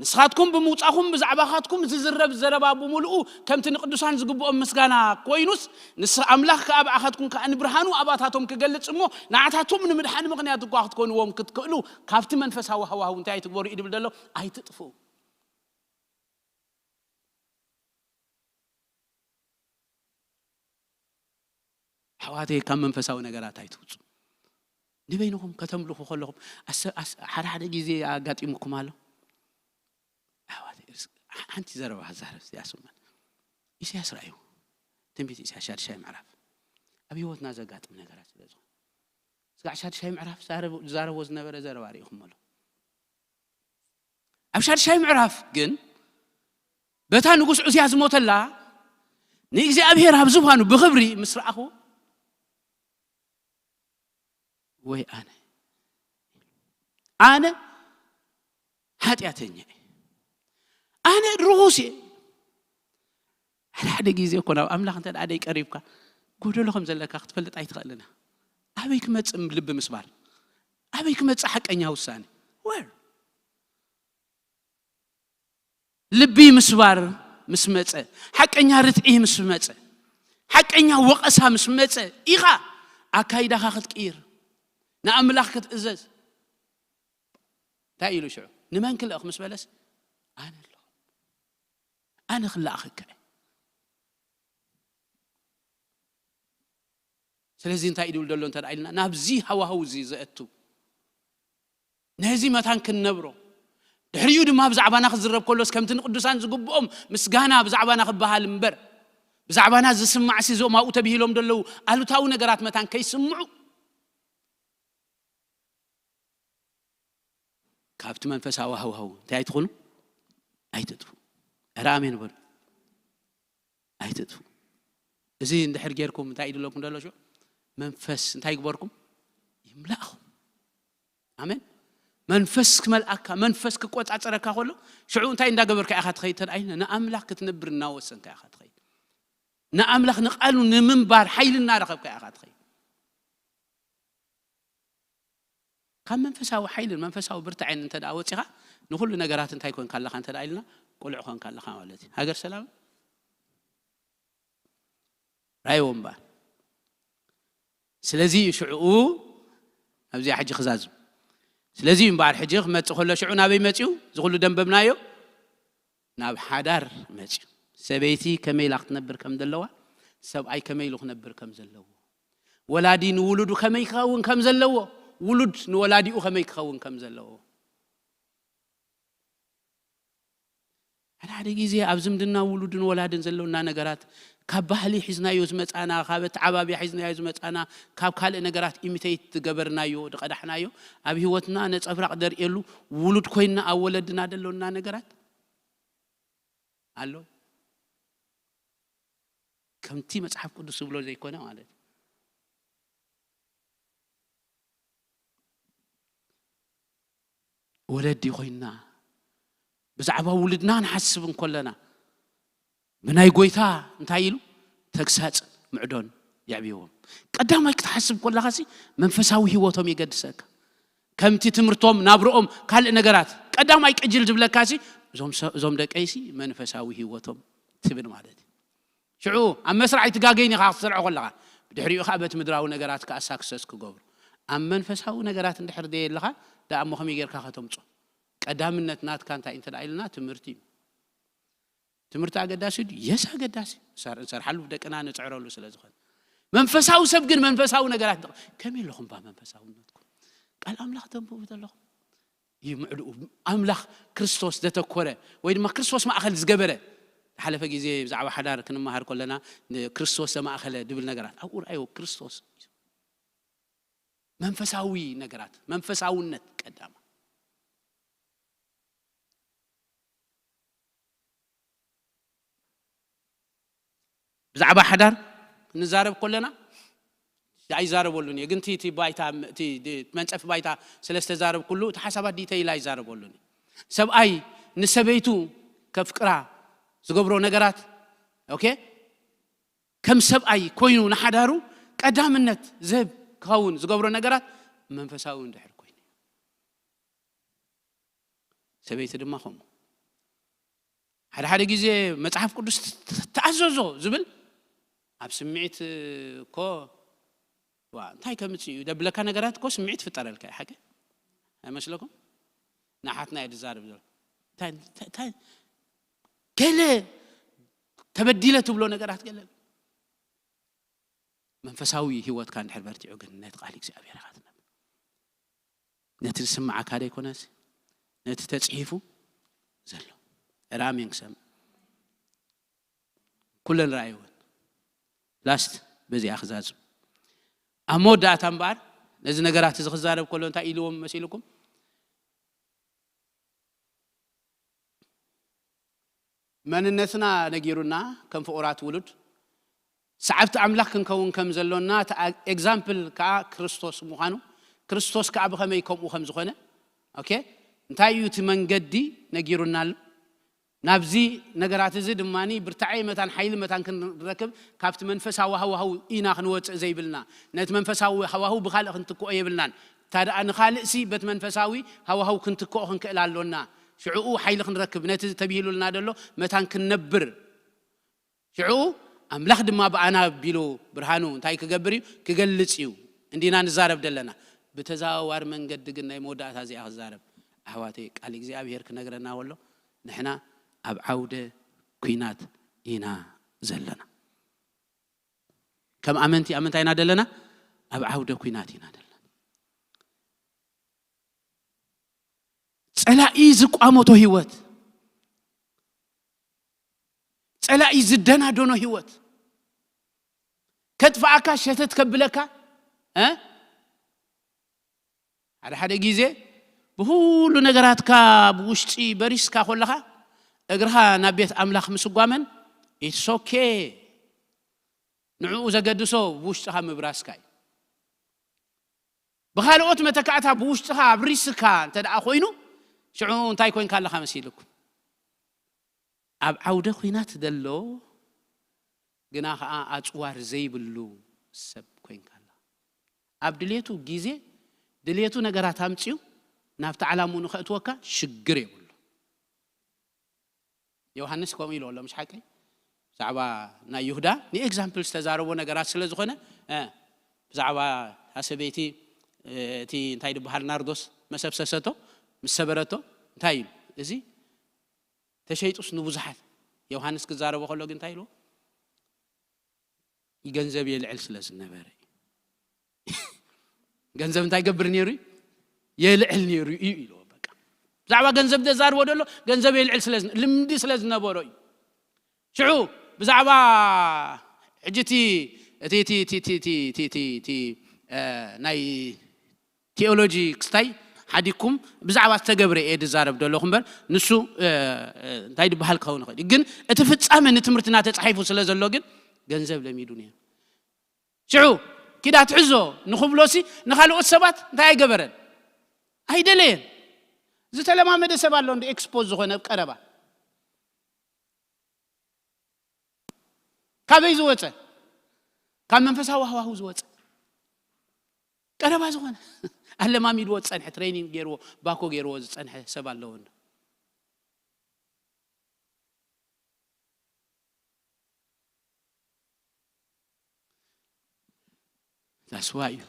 ንስኻትኩም ብምውጻኹም ብዛዕባኻትኩም ዝዝረብ ዘረባ ብምሉኡ ከምቲ ንቅዱሳን ዝግብኦም ምስጋና ኮይኑስ፣ ንስ-፣ ኣምላኽ ከኣ ብኣኻትኩም ከኣ ንብርሃኑ ኣባታቶም ክገልጽ እሞ፣ ንዓታቶም ንምድሓን ምኽንያት እኳ ክትኮንዎም ክትክእሉ፣ ካብቲ መንፈሳዊ ሃዋህው እንታይ ኣይትግበሩ እዩ ድብል ዘሎ? ኣይትጥፍኡ። ኣሕዋተይ፣ ካብ መንፈሳዊ ነገራት ኣይትውፁ። ንበይንኹም ከተምልኹ ከለኹም ኣሰ-፣ ኣስ-፣ ሓደ ሓደ ግዜ ኣጋጢሙኩም ኣሎ። ኣሕዋተይ፣ እርስ-፣ ሓንቲ ዘረባ ክዛረብ እዚኣ ስምዑ። ኢሳያስ ረኣዩ። ትንቢት ኢሳያስ ሻድሻይ ምዕራፍ። ኣብ ህይወትና ዘጋጥም ነገራት ስለ ዝኾነ። ስጋዕ ሻድሻይ ምዕራፍ ዛረብ-፣ ዝዛረቦ ዝነበረ ዘረባ ርኢኹም ኣሎ። ኣብ ሻድሻይ ምዕራፍ ግን በታ ንጉስ ዑዝያ ዝሞተላ ንእግዚኣብሔር ኣብ ዝፋኑ ብኽብሪ ምስ ረኣኹ፣ ወይ ኣነ፣ ኣነ ሓጢኣተኛ እየ፣ ኣነ ርኹስ እየ። ሓደ ሓደ ግዜ እኮ ናብ ኣምላኽ እንተ ደኣ ደይቀሪብካ፣ ጎደሎ ከም ዘለካ ክትፈልጥ ኣይትኽእልን ኢኻ። ኣበይ ክመጽእ ልቢ ምስባር? ኣበይ ክመጽእ ሓቀኛ ውሳኔ? Where? ልቢ ምስባር ምስ መጸ፣ ሓቀኛ ርትዒ ምስ መጸ፣ ሓቀኛ ወቐሳ ምስ መጸ ኢኻ ኣካይዳኻ ክትቅይር፣ ንኣምላኽ ክትእዘዝ። እንታይ ኢሉ ሽዑ? ንመን ክልእኽ ምስ በለስ፣ ኣነ ኣለኹ፣ ኣነ ክለኣኸካ እየ። ስለዚ እንታይ ድብል ዘሎ እንተ ኢልና፣ ናብዚ ሃዋህው እዚ ዘእቱ ነዚ መታን ክንነብሮ፣ ድሕሪኡ ድማ ብዛዕባና ክዝረብ ከሎስ ከምቲ ንቅዱሳን ዝግብኦም ምስጋና ብዛዕባና ክበሃል እምበር፣ ብዛዕባና ዝስማዕሲ እዞም ኣብኡ ተብሂሎም ዘለዉ ኣሉታዊ ነገራት መታን ከይስምዑ፣ ካብቲ መንፈሳዊ ሃዋህው እንታይ ኣይትኹኑ? ኣይትጥፉ። ኧረ ኣሜን በሉ። ኣይትጥፉ። እዚ እንድሕር ጌርኩም እንታይ ይድለኩም ደሎ ሽዑ? መንፈስ እንታይ ይግበርኩም? ይምላእኹም። ኣሜን። መንፈስ ክመልኣካ፣ መንፈስ ክቆጻጸረካ ከሎ ሽዑ እንታይ እንዳገበርካ ኢኻ ትኸይድ? ተድኣይ ንኣምላኽ ክትነብር እናወሰንካ ኢኻ ትኸይድ። ንኣምላኽ ንቓሉ ንምንባር ሓይሊ እናረኸብካ ኢኻ ትኸይድ። ካብ መንፈሳዊ ሓይልን መንፈሳዊ ብርታዕን እንተ ደኣ ወጺኻ፣ ንኹሉ ነገራት እንታይ ኮንካ ኣለኻ እንተ ደኣ ኢልና፣ ቁልዕ ኮንካ ኣለኻ ማለት እዩ። ሃገር ሰላም ራእይዎ እምበኣር። ስለዚ እዩ ሽዕኡ ኣብዚኣ ሕጂ ክዛዝም። ስለዚ እዩ እምበኣር ሕጂ ክመጽእ ከሎ ሽዑ ናበይ መጺኡ? እዚ ኩሉ ደንበብናዮ ናብ ሓዳር መጺኡ። ሰበይቲ ከመይ ኢላ ክትነብር ከም ዘለዋ፣ ሰብኣይ ከመይ ኢሉ ክነብር ከም ዘለዎ፣ ወላዲ ንውሉዱ ከመይ ክኸውን ከም ዘለዎ፣ ውሉድ ንወላዲኡ ከመይ ክኸውን ከም ዘለዎ። ሓደ ሓደ ግዜ ኣብ ዝምድና ውሉድን ወላድን ዘለውና ነገራት ካብ ባህሊ ሒዝናዮ ዝመጻና፣ ካብ ኣተዓባብያ ሒዝናዮ ዝመጻና፣ ካብ ካልእ ነገራት ኢሚቴት ዝገበርናዮ፣ ዝቐዳሕናዮ፣ ኣብ ህይወትና ነጸብራቕ ደርእየሉ ውሉድ ኮይንና ኣብ ወለድና ዘለውና ነገራት ኣሎ። ከምቲ መጽሓፍ ቅዱስ ዝብሎ ዘይኮነ ማለት እዩ። ወለዲ ኮይንና ብዛዕባ ውሉድና ንሓስብ እንከለና፣ ብናይ ጎይታ እንታይ ኢሉ ተግሳጽን ምዕዶን የዕብይዎም። ቀዳማይ ክትሓስብ ከለኻሲ መንፈሳዊ ህይወቶም የገድሰካ። ከምቲ ትምህርቶም፣ ናብርኦም፣ ካልእ ነገራት ቀዳማይ ቅጅል ዝብለካሲ እዞም ሰ-፣ እዞም ደቀይሲ መንፈሳዊ ህይወቶም ትብል ማለት እዩ። ሽዑ ኣብ መስርዕ ኣይትጋገይን ኢኻ ክትሰርዖ ከለኻ፣ ብድሕሪኡ ኸዓ በቲ ምድራዊ ነገራት ከኣ ሳክሰስ ክገብሩ። ኣብ መንፈሳዊ ነገራት እንድሕር ደየለኻ፣ ደኣ እሞ ከመይ ጌርካ ከተምጾ? ቀዳምነት ናትካ እንታይ እንተ ደኣ ኢልና፣ ትምህርቲ እዩ። ትምህርቲ ኣገዳሲ ድዩ? የስ ኣገዳሲ። ሰር-፣ ንሰርሓሉ፣ ደቅና ንጽዕረሉ ስለ ዝኾነ። መንፈሳዊ ሰብ ግን መንፈሳዊ ነገራት ደቕ-፣ ከመይ ኣለኹም ባ መንፈሳውነትኩም? ቃል ኣምላኽ ተንብቡ ዘለኹም? እዩ ምዕድኡ። ኣምላኽ ክርስቶስ ዘተኮረ ወይ ድማ ክርስቶስ ማእኸል ዝገበረ። ዝሓለፈ ግዜ ብዛዕባ ሓዳር ክንመሃር ከለና ንክርስቶስ ዘማእኸለ ድብል ነገራት ኣብኡ ረኣዮ ክርስቶስ። መንፈሳዊ ነገራት፣ መንፈሳውነት ቀዳማ። ብዛዕባ ሓዳር ክንዛረብ ከለና ኣይዛረበሉን እየ፣ ግን እቲ፣ እቲ ባይታ፣ እቲ፣ እቲ መንጸፍ ባይታ ስለ ዝተዛረብኩሉ እቲ ሓሳባት ዲተይል ኣይዛረበሉን እየ። ሰብኣይ ንሰበይቱ ከፍቅራ ዝገብሮ ነገራት፣ ኦኬ፣ ከም ሰብኣይ ኮይኑ ንሓዳሩ ቀዳምነት ዝህብ ክኸውን ዝገብሮ ነገራት መንፈሳዊ እንድሕር ኮይኑ፣ ሰበይቲ ድማ ከምኡ። ሓደ ሓደ ግዜ መጽሓፍ ቅዱስ ት-፣ ተኣዘዞ ዝብል ኣብ ስምዒት እኮ፣ ዋ፣ እንታይ ከምጽእ እዩ ደብለካ ነገራት እኮ ስምዒት ፍጠረልካ እዩ፣ ሓቂ ኣይመስለኩም? ንሓትና እየ ዝዛረብ ዘሎ። እንታይ፣ እንታይ፣ እንታይ ገለ ተበዲለ ትብሎ ነገራት ገለ። መንፈሳዊ ህይወትካ እንድሕር በርቲዑ ግን ነቲ ቃል እግዚኣብሔር ኢኻ ትነብር። ነቲ ዝስምዓካ ደይኮነስ፣ ነቲ ተጽሒፉ ዘሎ። ራሜን ክሰምዕ። ኩለን ረኣይወን። ላስት በዚኣ ክዛዝም። ኣብ መወዳእታ እምበኣር፣ ነዚ ነገራት እዚ ክዛረብ ከሎ እንታይ ኢልዎም መሲልኩም? መንነትና ነጊሩና፣ ከም ፍቑራት ውሉድ፣ ሰዓብቲ ኣምላኽ ክንከውን ከም ዘሎና፣ እቲ ኣ-፣ ኤግዛምፕል ከኣ ክርስቶስ ምዃኑ፣ ክርስቶስ ከኣ ብኸመይ ከምኡ ከም ዝኾነ፣ ኦኬ፣ እንታይ እዩ እቲ መንገዲ ነጊሩና ኣሎ? ናብዚ ነገራት እዚ ድማ ብርታዐ መታን ሓይሊ መታን ክንረክብ ካብቲ መንፈሳዊ ሃዋህው ኢና ክንወፅእ ዘይብልና። ነቲ መንፈሳዊ ሃዋህው ብኻልእ ክንትክኦ የብልናን። እንተ ደኣ ንኻልእሲ በቲ መንፈሳዊ ሃዋህው ክንትክኦ ክንክእል ኣሎና። ሽዕኡ ሓይሊ ክንረክብ፣ ነቲ ተብሂሉልና ዘሎ መታን ክንነብር። ሽዑ ኣምላኽ ድማ ብኣና ኣቢሉ ብርሃኑ እንታይ ክገብር እዩ? ክገልጽ እዩ። እንዲና ንዛረብ ዘለና። ብተዘዋዋሪ መንገዲ ግን ናይ መወዳእታ እዚኣ ክዛረብ። ኣሕዋተይ፣ ቃል እግዚኣብሔር ክነግረና ከሎ ንሕና ኣብ ዓውደ ኲናት ኢና ዘለና። ከም ኣመንቲ ኣብ ምንታይ ኢና ዘለና? ኣብ ዓውደ ኲናት ኢና ዘለና። ጸላኢ ዝቋመቶ ህይወት፣ ጸላኢ ዝደናደኖ ህይወት፣ ከጥፍኣካ፣ ሸተት ከብለካ፣ እ? ሓደ ሓደ ግዜ ብኹሉ ነገራትካ ብውሽጢ በሪስካ ከለኻ፣ እግርኻ ናብ ቤት ኣምላኽ ምስጓመን፣ it's okay። ንዕኡ ዘገድሶ ብውሽጥኻ ምብራስካ እዩ። ብኻልኦት መተካእታ ብውሽጥኻ ኣብሪስካ እንተ ደኣ ኮይኑ፣ ሽዑ እንታይ ኮይንካ ኣለኻ መሲልኩም? ኣብ ዓውደ ኲናት ዘሎ፣ ግና ኸዓ ኣጽዋር ዘይብሉ ሰብ ኮይንካ ኣለኻ። ኣብ ድሌቱ ግዜ፣ ድሌቱ ነገራት ኣምጺኡ ናብቲ ዓላምኡ ንኸእትወካ ሽግር የብሉ። ዮሃንስ ከምኡ ኢሉ ኣሎ፣ ምሽ ሓቀይ? ብዛዕባ ናይ ይሁዳ ንኤግዛምፕል ዝተዛረቦ ነገራት ስለ ዝኾነ፣ እ፣ ብዛዕባ እታ ሰበይቲ፣ እ፣ እቲ እንታይ ድበሃል ናርዶስ መሰብሰሰቶ፣ ምስ ሰበረቶ፣ እንታይ ኢሉ? እዚ ተሸይጡስ ንብዙሓት። ዮሃንስ ክዛረቦ ከሎ ግን እንታይ ኢልዎ? ገንዘብ የልዕል ስለ ዝነበረ እዩ። ገንዘብ እንታይ ይገብር ነይሩ እዩ? የልዕል ነይሩ እዩ ኢልዎ። በቃ፣ ብዛዕባ ገንዘብ ዘዛርቦ ዘሎ፣ ገንዘብ የልዕል ስለ ዝነ-፣ ልምዲ ስለ ዝነበሮ እዩ። ሽዑ ብዛዕባ ሕጂ እቲ፣ እቲ፣ እቲ፣ እቲ፣ እቲ፣ እቲ፣ እቲ፣ እቲ፣ እ፣ ናይ ቲኦሎጂ ክስታይ ሓዲግኩም ብዛዕባ ዝተገብረ እየ ዝዛረብ ዘለኹ እምበር፣ ንሱ፣ እ፣ እ፣ እንታይ ዝበሃል ክኸውን ይኽእል እዩ። ግን እቲ ፍጻመ ንትምህርትና ተጻሒፉ ስለ ዘሎ ግን፣ ገንዘብ ለሚዱ ነይሩ። ሽዑ ኪዳ ትሕዞ ንኽብሎሲ፣ ንኻልኦት ሰባት እንታይ ኣይገበረን? ኣይደለየን። ዝተለማመደ ሰብ ኣሎ እንዲ ኤክስፖዝ ዝኾነ ኣብ ቀረባ። ካበይ ዝወጸ? ካብ መንፈሳዊ ሃዋህው ዝወጸ። ቀረባ ዝኾነ፣ ኣለማሚድዎ ዝጸንሐ፣ ትሬኒንግ ገይርዎ፣ ባኮ ገይርዎ ዝጸንሐ ሰብ ኣለዎ እንዶ። ዳስዋ እዩ፣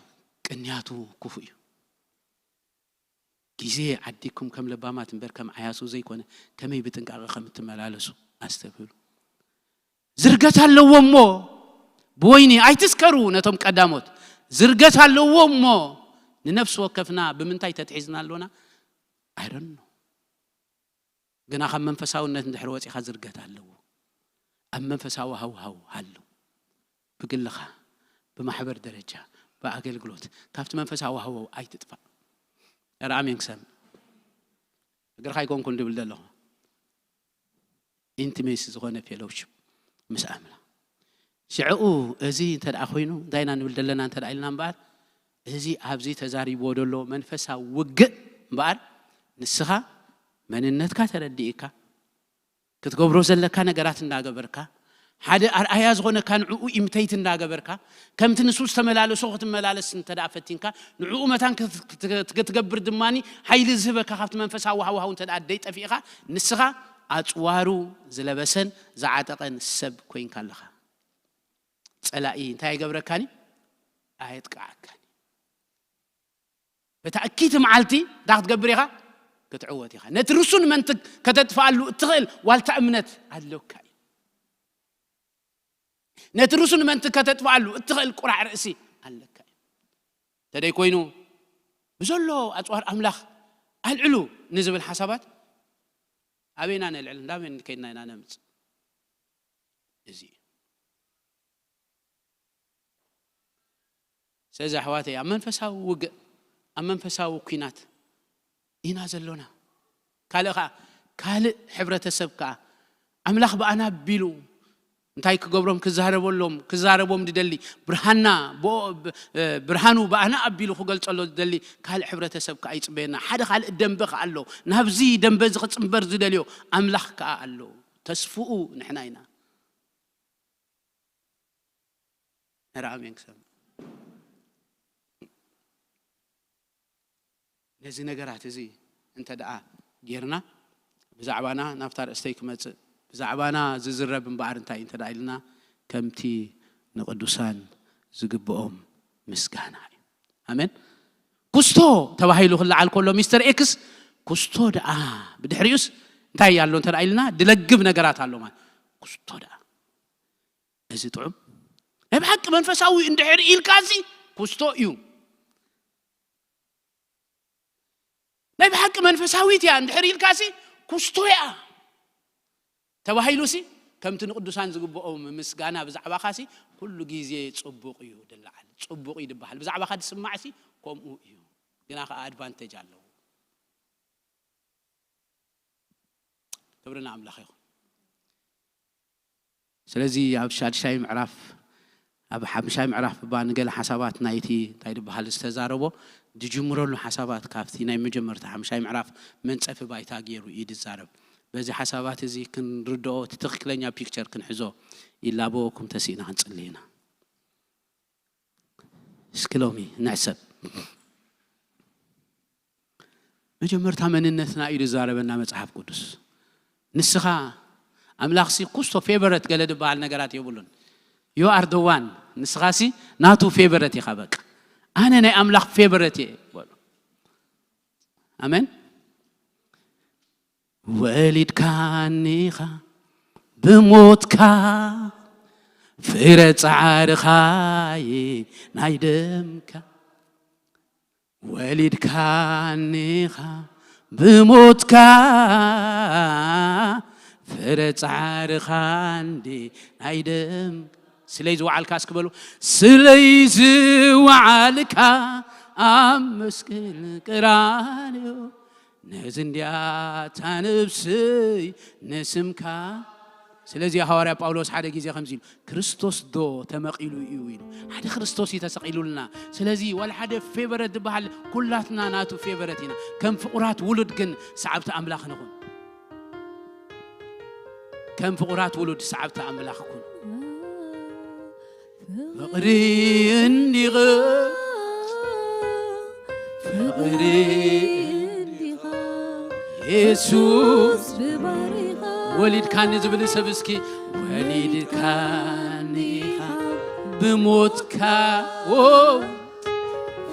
ቅንያቱ ክፉእ እዩ። ግዜ ዓዲግኩም ከም ለባማት እምበር ከም ዓያሱ ዘይኮነ፣ ከመይ ብጥንቃቐ ከም እትመላለሱ ኣስተብህሉ። ዝርገት ኣለዎ እሞ፣ ብወይኒ ኣይትስከሩ ነቶም ቀዳሞት። ዝርገት ኣለዎ እሞ፣ ንነፍሲ ወከፍና ብምንታይ ተትሒዝና ኣሎና? I don't know። ግና ካብ መንፈሳውነት እንድሕር ወጺኻ ዝርገት ኣለዎ። ኣብ መንፈሳዊ ሃውሃው ሃሉ። ብግልኻ፣ ብማሕበር ደረጃ፣ ብኣገልግሎት፣ ካብቲ መንፈሳዊ ሃውሃው ኣይትጥፋእ። ኧረ ኣሜን ክሰምዕ። እግርኻ ኣይኮንኩን ድብል ዘለኹ። ኢንቲሜሲ ዝኾነ ፌሎውሺፕ ምስ ኣምላኽ። ሽዕኡ እዚ እንተ ደኣ ኮይኑ፣ እንታይ ኢና ንብል ዘለና እንተ ደኣ ኢልና እምበኣር፣ እዚ ኣብዚ ተዛሪብዎ ዘሎ መንፈሳዊ ውግእ እምበኣር፣ ንስኻ መንነትካ ተረዲእካ፣ ክትገብሮ ዘለካ ነገራት እንዳገበርካ፣ ሓደ ኣርኣያ ዝኾነካ ንዕኡ ኢሚቴት እንዳገበርካ፣ ከምቲ ንሱ ዝተመላለሶ ክትመላለስ እንተ ደኣ ፈቲንካ፣ ንዕኡ መታን ክት-፣ ክት-፣ ክትገብር ድማ ሓይሊ ዝህበካ ካብቲ መንፈሳዊ ሃዋህው እንተ ደኣ ደይጠፊእኻ፣ ንስኻ ኣጽዋሩ ዝለበሰን ዝዓጠቐን ሰብ ኮይንካ ኣለኻ። ጸላኢ እንታይ ኣይገብረካን እዩ? ኣየጥቅዓካን እዩ። በታ እኪቲ መዓልቲ እንታይ ክትገብር ኢኻ? ክትዕወት ኢኻ። ነቲ ርሱን መንትግ ከተጥፍኣሉ እትኽእል ዋልታ እምነት ኣለካ እዩ። ነቲ ርሱን መንትግ ከተጥፍኣሉ እትኽእል ቁራዕ ርእሲ ኣለካ እዩ። እንተደይ ኮይኑ፣ ብዘሎ ኣጽዋር ኣምላኽ ኣልዕሉ ንዝብል ሓሳባት ኣበይና ነልዕል? እንዳበይ ከይድና ኢና ነምጽእ? እዚ እዩ። ስለዚ ኣሕዋተይ፣ ኣብ መንፈሳዊ ውግእ፣ ኣብ መንፈሳዊ ኲናት ኢና ዘሎና። ካልእ ኸዓ፣ ካልእ ሕብረተሰብ ከኣ ኣምላኽ ብኣና ኣቢሉ እንታይ ክገብሮም ክዛረበሎም ክዛረቦም ዝደሊ ብርሃና ብርሃኑ ብኣና ኣቢሉ ክገልጸሎ ዝደሊ ካልእ ሕብረተሰብ ከኣ ይጽበየና። ሓደ ካልእ ደንበ ከኣ ኣሎ። ናብዚ ደንበ እዚ ክጽንበር ዝደልዮ ኣምላኽ ከኣ ኣሎ። ተስፍኡ ንሕና ኢና። ነራ ኣሜን ክሰምዕ ነዚ ነገራት እዚ እንተ ደኣ ጌርና ብዛዕባና ናብታ ርእስተይ ክመጽእ ብዛዕባና ዝዝረብ እምበኣር እንታይ እንተ ደኣ ኢልና ከምቲ ንቅዱሳን ዝግብኦም ምስጋና እዩ። ኣሜን። ኩስቶ ተባሂሉ ክለዓል ከሎ ሚስተር ኤክስ ኩስቶ ደኣ ብድሕሪኡስ እንታይ ኣሎ እንተ ደኣ ኢልና ድለግብ ነገራት ኣሎ ማለት ኩስቶ ደኣ እዚ ጥዑም ናይ ብሓቂ መንፈሳዊ እንድሕር ኢልካ እዚ ኩስቶ እዩ። ናይ ብሓቂ መንፈሳዊት እያ እንድሕር ኢልካ ሲ ኩስቶ እያ ተባሂሉ ሲ ከምቲ ንቅዱሳን ዝግብኦም ምስጋና ብዛዕባኻ ሲ ኩሉ ግዜ ጽቡቕ እዩ ድለዓል ጽቡቕ እዩ ድበሃል ብዛዕባኻ ድስማዕ ሲ ከምኡ እዩ ግና ከዓ ኣድቫንቴጅ ኣለዎ። ክብሪ ንኣምላኽ ይኹን። ስለዚ ኣብ ሻድሻይ ምዕራፍ ኣብ ሓምሻይ ምዕራፍ እባ ንገለ ሓሳባት ናይቲ እንታይ ዝበሃል ዝተዛረቦ ዝጅምረሉ ሓሳባት ካብቲ ናይ መጀመርታ ሓምሻይ ምዕራፍ መንጸፊ ባይታ ገይሩ እዩ ዝዛረብ። በዚ ሓሳባት እዚ ክንርድኦ እቲ ትኽክለኛ ፒክቸር ክንሕዞ ይላበወኩም ተስኢና ክንጽሊ ኢና። እስኪ ሎሚ ንሕሰብ። መጀመርታ መንነትና እዩ ዝዛረበና መጽሓፍ ቅዱስ። ንስኻ ኣምላኽሲ ኩስቶ ፌቨረት ገለ ዝበሃል ነገራት የብሉን። You are the one። ንስኻሲ ናቱ ፌቨረት ኢኻ በቃ። ኣነ ናይ ኣምላኽ ፌቨረት እየ በሉ። ኣሜን። ወሊድካኒኻ ብሞትካ ፍረ ጻዕርኻየ ናይ ደምካ ወሊድካኒኻ ብሞትካ ፍረ ጻዕርኻ እንዲ ናይ ደምካ ስለይ ዝወዓልካ እስኪ በሉ ስለይ ዝወዓልካ ኣብ መስቀል ቀራንዮ ነዚ እንዲያታ ነብሰይ ንስምካ ስለዚ ሃዋርያ ጳውሎስ ሓደ ግዜ ከምዚ ኢሉ ክርስቶስ ዶ ተመቒሉ እዩ ኢሉ ሓደ ክርስቶስ እዩ ተሰቒሉልና ስለዚ ዋላ ሓደ ፌቨረት ዝበሃል ኩላትና ናቱ ፌቨረት ኢና ከም ፍቑራት ውሉድ ግን ሰዓብቲ ኣምላኽ ንኹን ከም ፍቑራት ውሉድ ሰዓብቲ ኣምላኽ ኩኑ ፍቕሪ እንዲኻ ፍቕሪ እንዲኻ የሱስ ብባሪኻ ወሊድካኒ ዝብል ሰብ እስኪ ወሊድካኒ ኢኻ ብሞትካ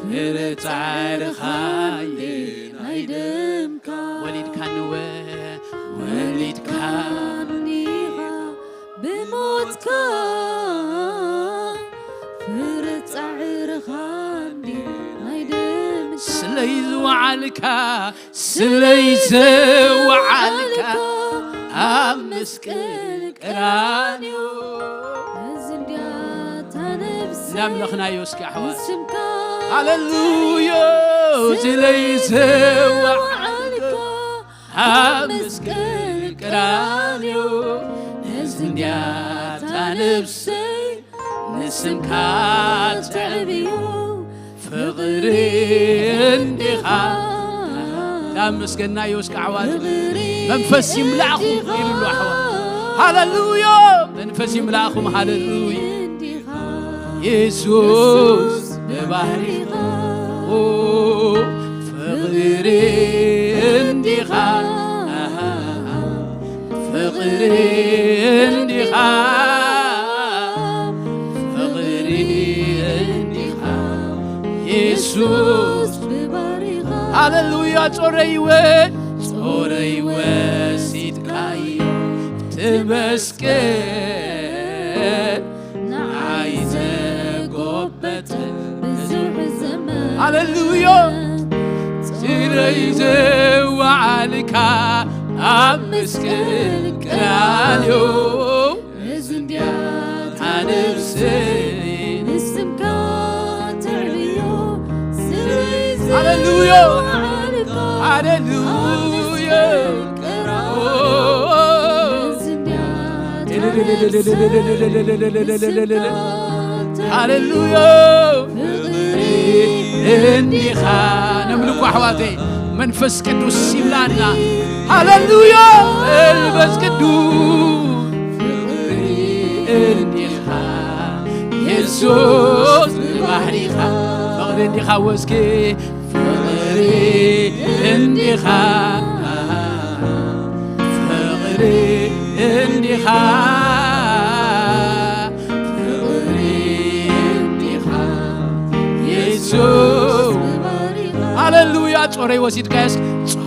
ፍረ ጻዕርኻየ ናይ ደምካ ወሊድካኒ ወ ወሊድካኒ ኢኻ ብሞትካ ፍረ ጻዕርኻ እንዲ ናይ ደምካ ስለይ ዝወዓልካ ስለይ ዝወዓልካ ኣብ መስቀል ቀራንዮ እዚ እንዲያታ ነብሰይ ናምለኽናዮ እስኪ ኣሕዋት ስምካ ሃሌሉዮ ስለይ ዝወዓልካ ኣብ መስቀል ቀራንዮ እዚ እንዲያታ ነብሰይ ንስምካ ትዕብዮ ፍቕሪ እንዲኻ ዳመስገናዮ እስከ ኣሕዋት መንፈስ ይምላእኹም ኢሉሉ ኣሕዋት ሃሌሉያ መንፈስ ይምላእኹም ሃሌሉያ የሱስ ብባህሪኻ ፍቕሪ እንዲኻ ፍቕሪ እንዲኻ ፍቕሪ እንዲኻ የሱስ ሃሌሉያ ጾረይወ ጾረይወ ሲትካዩ ትመስገን ንዓይ ዘጎበተ ብዙሕ ዘመን ሃሌሉያ ስረይ ዘወዓልካ ኣብ መስቀል ቀራንዮ እዚ እንድያ ኣነብሰይ ንስምካ ትዕብዮ ስረይ ሃሌሉያ ዘወዓልካ ሃሌሉያ ቀራንዮ እዚ እንድያ ሃሌሉያ። እንዲኻ ነምልኮ ኣሕዋተይ፣ መንፈስ ቅዱስ ይብላና። ሃሌሉያ። መንፈስ ቅዱስ እንዲኻ የሱስ ብባህሪኻ ፍቕሪ እንዲኻ ወስኪ ፍቕሪ እንዲኻ ፍቕሪ እንዲኻ ፍቕሪ እንዲኻ የሱስ። ሃሌሉያ። ጾረይ ወሲድካዮስ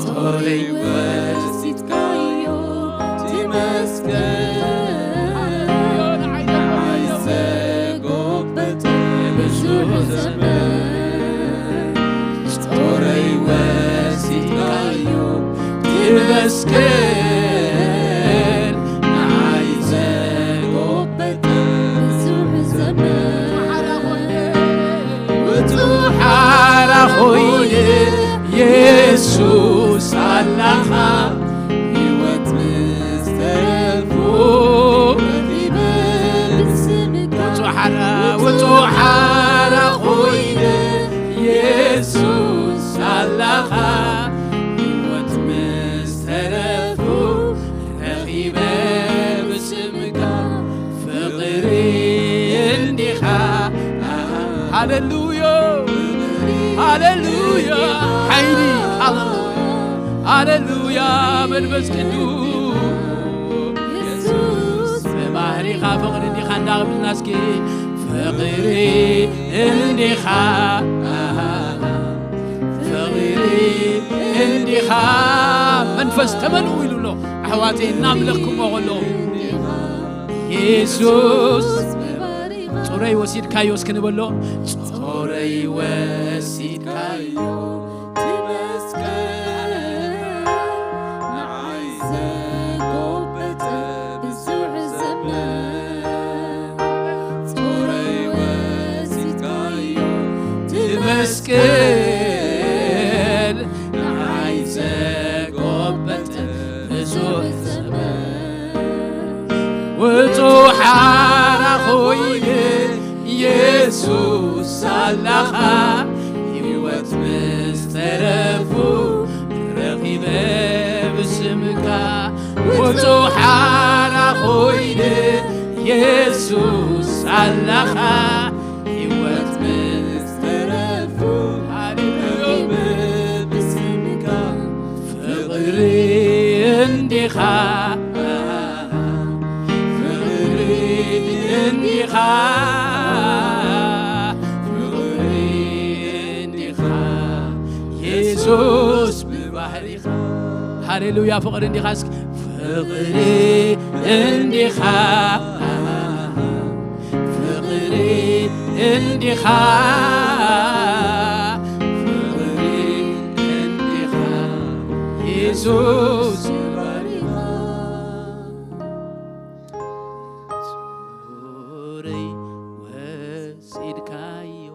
ጾረይ ወሲድካዮ ትመስገን። ንዓይ ዘጎበጠ ብዙሕ ዘመን ጾረይ ወሲድካዮ ትመስገን። ንዓይ ዘጎበጠ ብዙሕ ዘመን ውጹእ ሓራ ኾይነ የሱስ ኣላኻ ህይወት ምስ ተረፉ ረኺበ ብስምካ ውጹእ ሓራ፣ ውጹእ ሓራ ኾይነ የሱስ ኣላኻ ህይወት ምስ ተረፉ ረኺበ ብስምካ ፍቕሪ እንዲኻ። ሃሌሉያ፣ ሃሌሉያ፣ ሓይሊ፣ ሃሌሉያ፣ ሃሌሉያ፣ መንፈስ ቅዱስ የሱስ ብባህሪኻ ፍቕሪ እንዲኻ እንዳበልና እስኪ ፍቕሪ እንዲኻ ፍቕሪ እንዲኻ መንፈስ ተመልኡ ኢሉ ኣሎ። ኣሕዋተይ እናምለኽኩሞ ከሎ የሱስ ጾረይ ወሲድካዮ እስኪ ንበሎ። ጾረይ ወሲድካዮ ትመስገን። ንዓይ ዘጎበጠ ብዙሕ ዘመን ጾረይ ወሲድካዮ ትመስገን። ንዓይ ዘጎበጠ ብዙሕ ዘመን ውጹእ ሓራ ኾይነ የሱስ ኣላኻ ህይወት ምስ ተረፉ ረኺበ ብስምካ ውጹእ ሓራ ኾይነ የሱስ ኣላኻ ህይወት ምስ ተረፉ ሃሌሉያ ብስምካ ፍቕሪ እንዲኻ ፍቕሪ እንዲኻ ፍቕሪ እንዲኻ የሱስ ብባህሪኻ ሃሌሉያ ፍቕሪ እንዲኻ እስኪ ፍቕሪ እንዲኻ ፍቕሪ እንዲኻ ፍቕሪ እንዲኻ የሱስ ጾረይ ወሲድካዮ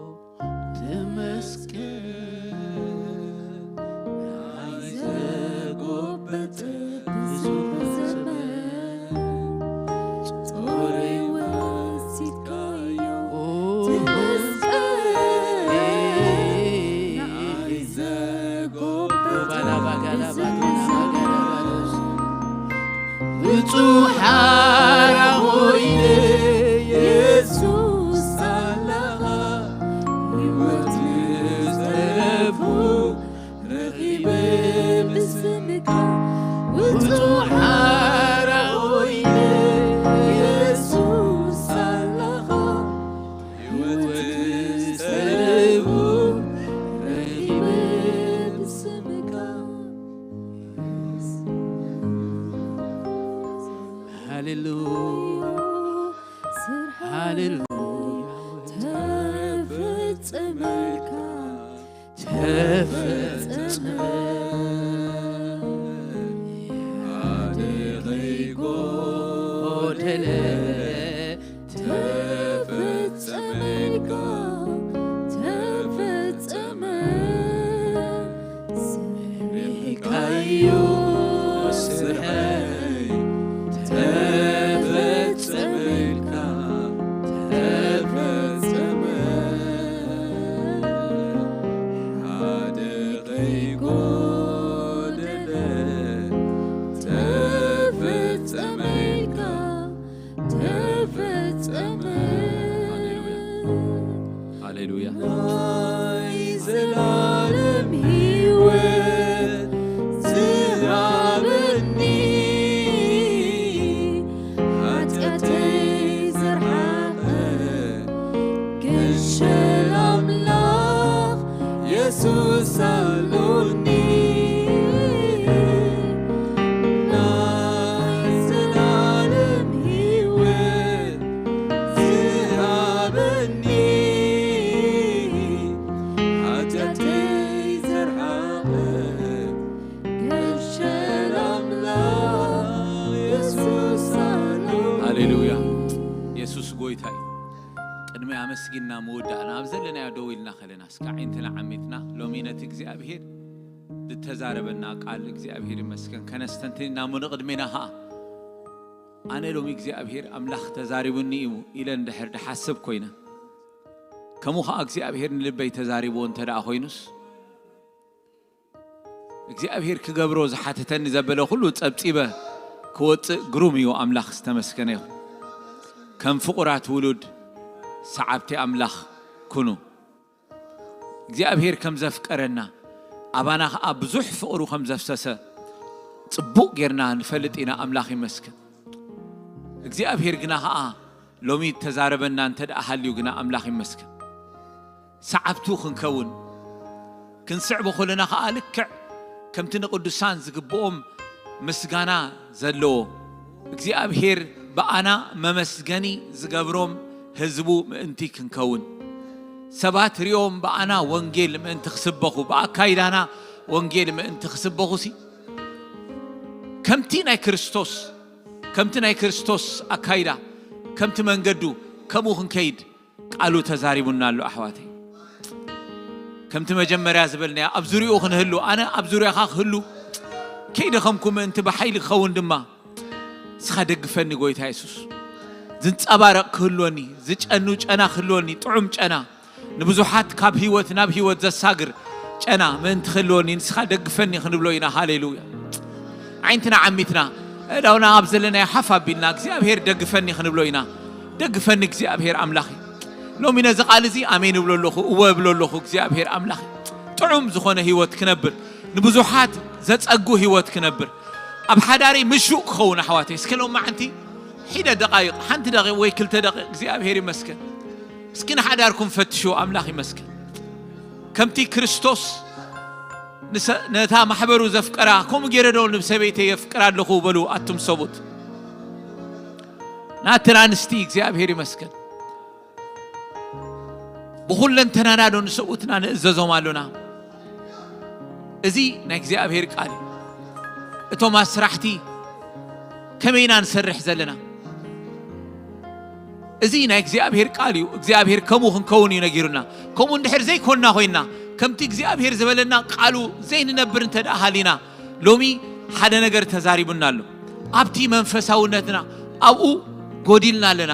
ትመስገን። ንዓይ ዘጎበጠ ብዙሕ ዘመን ጾረይ ወሲድካዮ ትመስገን። ንዓይ ዘጎበጠ ብዙሕ ዘመን ውጹእ ሓራ ኾይነ የሱስ ኣላኻ ህይወት ዝተረፉ ረኺበ ብስምካ ውጹእ ሓራ ኾይነ የሱስ ኣላኻ ህይወት ዝተረፉ ረኺበ ብስምካ ሃሌሉያ ሃሌሉያ ተፈጸመልካ ተፈጸመ ሓደ ከይጎደለ ተፈጸመልካ ተፈጸመ ሰሪሕካዮ ስርሐይ ተፈጸመ ሃሌሉያ። ናይ ዘላለም ህይወት ዝሃበኒ ሓጢኣተይ ዘርሓቐ ገንሸል ኣምላኽ የሱስ ኣሎኒ። ናይ ዘላለም ህይወት ዝሃበኒ ሓጢኣተይ ዘርሓቐ ገንሸል ኣምላኽ የሱስ ኣሎ። ሃሌሉያ። የሱስ ጎይታ እዩ። ቅድሚ ኣመስጊንና ምውዳእና ኣብ ዘለናዮ ደው ኢልና ከለና እስከ ዓይንትና ዓሚትና ሎሚ ነቲ እግዚኣብሔር ዝተዛረበና ቃል እግዚኣብሔር ይመስገን ከነስተንትንና እሞ ንቕድሜና ኸዓ ኣነ ሎሚ እግዚኣብሔር ኣምላኽ ተዛሪቡኒ እዩ ኢለ እንድሕር ድሓስብ ኮይነ ከምኡ ኸዓ እግዚኣብሔር ንልበይ ተዛሪብዎ እንተ ደኣ ኮይኑስ እግዚኣብሔር ክገብሮ ዝሓተተኒ ዘበለ ኩሉ ጸብጺበ ክወጽእ ግሩም እዩ ኣምላኽ ዝተመስገነ ይኹን። ከም ፍቑራት ውሉድ ሰዓብቲ ኣምላኽ ኩኑ። እግዚኣብሔር ከም ዘፍቀረና ኣባና ኸዓ ብዙሕ ፍቕሩ ከም ዘፍሰሰ ጽቡቕ ጌርና ንፈልጥ ኢና። ኣምላኽ ይመስገን። እግዚኣብሔር ግና ኸዓ ሎሚ ተዛረበና እንተ ደኣ ሃልዩ ግና ኣምላኽ ይመስገን። ሰዓብቱ ክንከውን ክንስዕቦ ከለና ኸዓ ልክዕ ከምቲ ንቅዱሳን ዝግብኦም ምስጋና ዘለዎ እግዚኣብሔር ብኣና መመስገኒ ዝገብሮም ህዝቡ ምእንቲ ክንከውን ሰባት ሪኦም ብኣና ወንጌል ምእንቲ ክስበኹ ብኣካይዳና ወንጌል ምእንቲ ክስበኹ ሲ ከምቲ ናይ ክርስቶስ ከምቲ ናይ ክርስቶስ ኣካይዳ ከምቲ መንገዱ ከምኡ ክንከይድ ቃሉ ተዛሪቡና ኣሎ ኣሕዋተይ። ከምቲ መጀመርያ ዝበልናዮ ኣብ ዙሪኡ ክንህሉ ኣነ ኣብ ዙሪያኻ ክህሉ ከይደኸምኩ ምእንቲ ብሓይሊ ክኸውን ድማ ንስኻ ደግፈኒ ጎይታ የሱስ። ዝንጸባረቕ ክህልወኒ ዝጨኑ ጨና ክህልወኒ ጥዑም ጨና ንብዙሓት ካብ ህይወት ናብ ህይወት ዘሳግር ጨና ምእንቲ ክህልወኒ ንስኻ ደግፈኒ ክንብሎ ኢና። ሃሌሉያ። ዓይንትና ዓሚትና እዳውና ኣብ ዘለናዮ ሓፍ ኣቢልና እግዚኣብሔር ደግፈኒ ክንብሎ ኢና። ደግፈኒ እግዚኣብሔር ኣምላኽ። ሎሚ ነዚ ቃል እዚ ኣሜን እብሎ ኣለኹ፣ እወ እብሎ ኣለኹ። እግዚኣብሔር ኣምላኽ ጥዑም ዝኾነ ህይወት ክነብር፣ ንብዙሓት ዘጸጉ ህይወት ክነብር፣ ኣብ ሓዳሪ ምሹእ ክኸውን ኣሕዋተይ። እስከ ሎማዓንቲ ሒደ ደቓይቕ፣ ሓንቲ ደቂቕ ወይ ክልተ ደቂቕ እግዚኣብሔር ይመስገን። እስኪ ንሓዳርኩም ፈትሹ፣ ኣምላኽ ይመስገን። ከምቲ ክርስቶስ ንሰ- ነታ ማሕበሩ ዘፍቀራ ከምኡ ገይረ ዶ ንሰበይተይ የፍቅራ ኣለኹ በሉ ኣቱም ሰቡት። ናትና ኣንስቲ እግዚኣብሔር ይመስገን። ብኹለንተናና ዶ ንሰብኡትና ንእዘዞም ኣሎና? እዚ ናይ እግዚኣብሔር ቃል እዩ። እቶም ኣስራሕቲ ከመይ ኢና ንሰርሕ ዘለና? እዚ ናይ እግዚኣብሔር ቃል እዩ። እግዚኣብሔር ከምኡ ክንከውን እዩ ነጊሩና። ከምኡ እንድሕር ዘይኮንና ኮይንና ከምቲ እግዚኣብሔር ዝበለና ቃሉ ዘይንነብር እንተ ደኣ ሃሊና ሎሚ ሓደ ነገር ተዛሪቡና ኣሎ። ኣብቲ መንፈሳውነትና ኣብኡ ጎዲልና ኣለና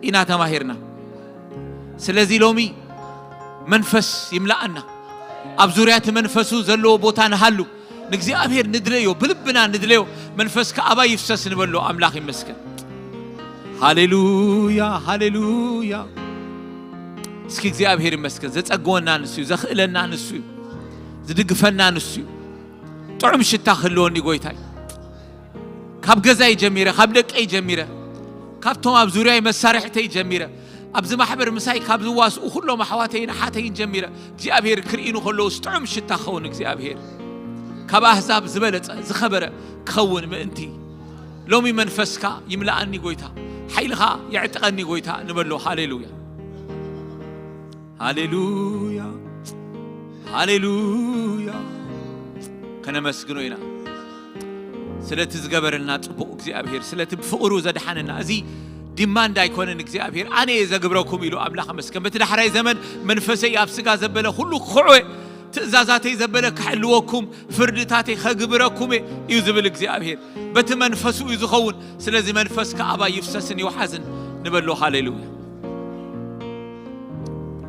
ኢና ተማሂርና። ስለዚ ሎሚ መንፈስ ይምልኣና። ኣብ ዙርያ እቲ መንፈሱ ዘለዎ ቦታ ንሃሉ። ንእግዚኣብሔር ንድለዮ፣ ብልብና ንድለዮ። መንፈስካ ኣባይ ይፍሰስ ንበሎ። ኣምላኽ ይመስገን። ሃሌሉያ፣ ሃሌሉያ። እስኪ እግዚኣብሔር ይመስገን። ዘጸግወና ንሱ እዩ፣ ዘኽእለና ንሱ እዩ፣ ዝድግፈና ንሱ እዩ። ጥዑም ሽታ ክህልወኒ ጎይታይ። ካብ ገዛይ ጀሚረ፣ ካብ ደቀይ ጀሚረ፣ ካብቶም ኣብ ዙርያይ መሳርሕተይ ጀሚረ፣ ኣብዚ ማሕበር ምሳይ ካብ ዝዋስኡ ኩሎም ኣሕዋተይን ኣሓተይን ጀሚረ እግዚኣብሔር ክርእይኑ ከለውስ ጥዑም ሽታ ክኸውን እግዚኣብሔር ካብ ኣህዛብ ዝበለጸ ዝኸበረ ክኸውን ምእንቲ ሎሚ መንፈስካ ይምልኣኒ ጎይታ፣ ሓይልኻ የዕጥቀኒ ጎይታ ንበሎ። ሃሌሉያ፣ ሃሌሉያ፣ ሃሌሉያ። ከነመስግኖ ኢና ስለቲ ዝገበረልና ጽቡቕ እግዚኣብሔር፣ ስለቲ ብፍቕሩ ዘድሓነና። እዚ ዲማንድ ኣይኮነን እግዚኣብሔር፣ ኣነ እየ ዘግብረኩም ኢሉ ኣምላኽ መስከን። በቲ ዳሕራይ ዘመን መንፈሰይ ኣብ ስጋ ዘበለ ኩሉ ክኽዕወ፣ ትእዛዛተይ ዘበለ ክሕልወኩም፣ ፍርድታተይ ከግብረኩም እየ እዩ ዝብል እግዚኣብሔር። በቲ መንፈሱ እዩ ዝኸውን። ስለዚ መንፈስካ ኣባይ ይፍሰስን ይውሓዝን ንበሎ። ሃሌሉያ፣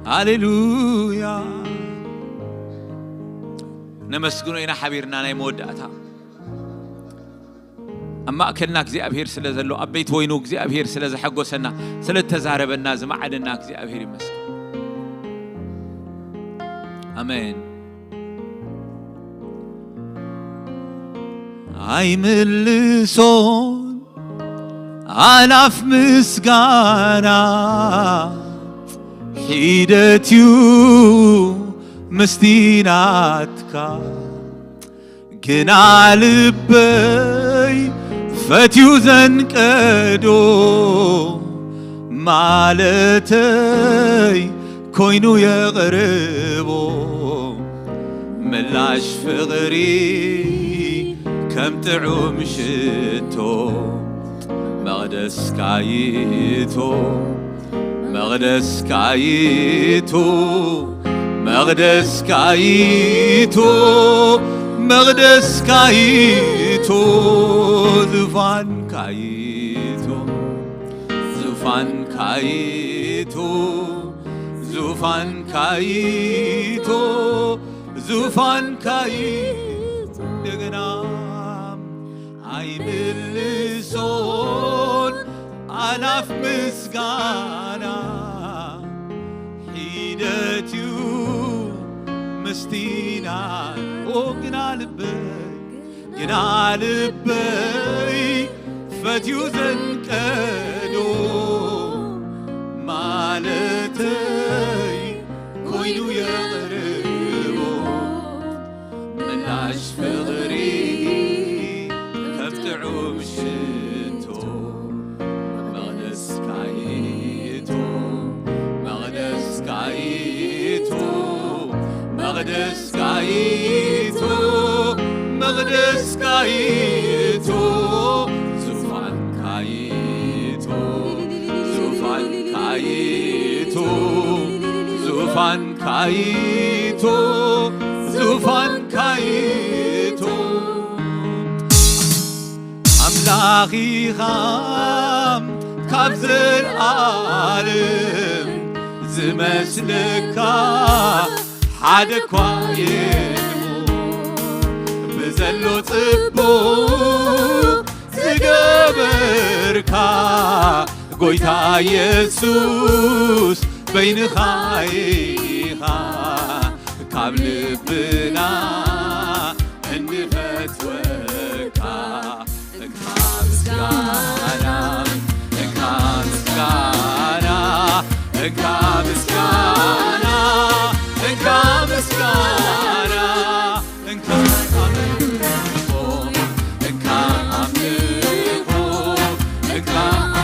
ሃሌሉያ። ነመስግኖ ኢና ሓቢርና ናይ መወዳእታ። ኣብ ማእከልና እግዚኣብሔር ስለ ዘሎ፣ ኣብ ቤት ወይኑ እግዚኣብሔር ስለ ዘሐጎሰና፣ ስለ እተዛረበና፣ ዝመዓደና እግዚኣብሔር ይመስገን። ኣሜን። ኣይምልሶን ኣላፍ ምስጋና ሒደት እዩ ምስቲ ናትካ፣ ግና ልበይ ፈትዩ ዘንቀዶ ማለተይ ኮይኑ የቕርቦ ምላሽ ፍቕሪ ከም ጥዑም ሽቶ መቕደስካ ይቶ መቕደስካ ይቶ መቕደስካ ይቶ መቕደስካ ይቶ ዙፋንካ ይቶ ዙፋንካ ይቶ ዙፋንካ ይቶ ዙፋንካ ይቶ እንደገና ኣይምልሶን ኣላፍ ምስጋና ሒደት እዩ ምስቲና ኦ ግና ልበይ ግና ልበይ ፈትዩ ዘንቀዶ ማለተይ ኮይኑ የቕርቦ ምላሽ ፍቕሪ ከም ጥዑም ሽቶ መቕደስካ ይቶ መቕደስካ ይቶ መቕደስካ ይቶ መቕደስካ ይቶ ዙፋንካ ይቶ ዙፋንካ ይቶ ዙፋንካ ይቶ ዙፋንካ ይቶ ኣምላኽ ኢኻ ካብ ዘለዓለም ዝመስለካ ሓደ እኳ የልቦ ብዘሎ ጽቡቕ ዝገበርካ ጎይታ የሱስ በይንኻ ኢኻ ካብ ልብና እንፈትወካ እንካ ምስጋና እንካ ምስጋና እንካ ምስጋና እንካ ምስጋና እንካ ኣምልኾ እንካ ኣምልኾ እንካ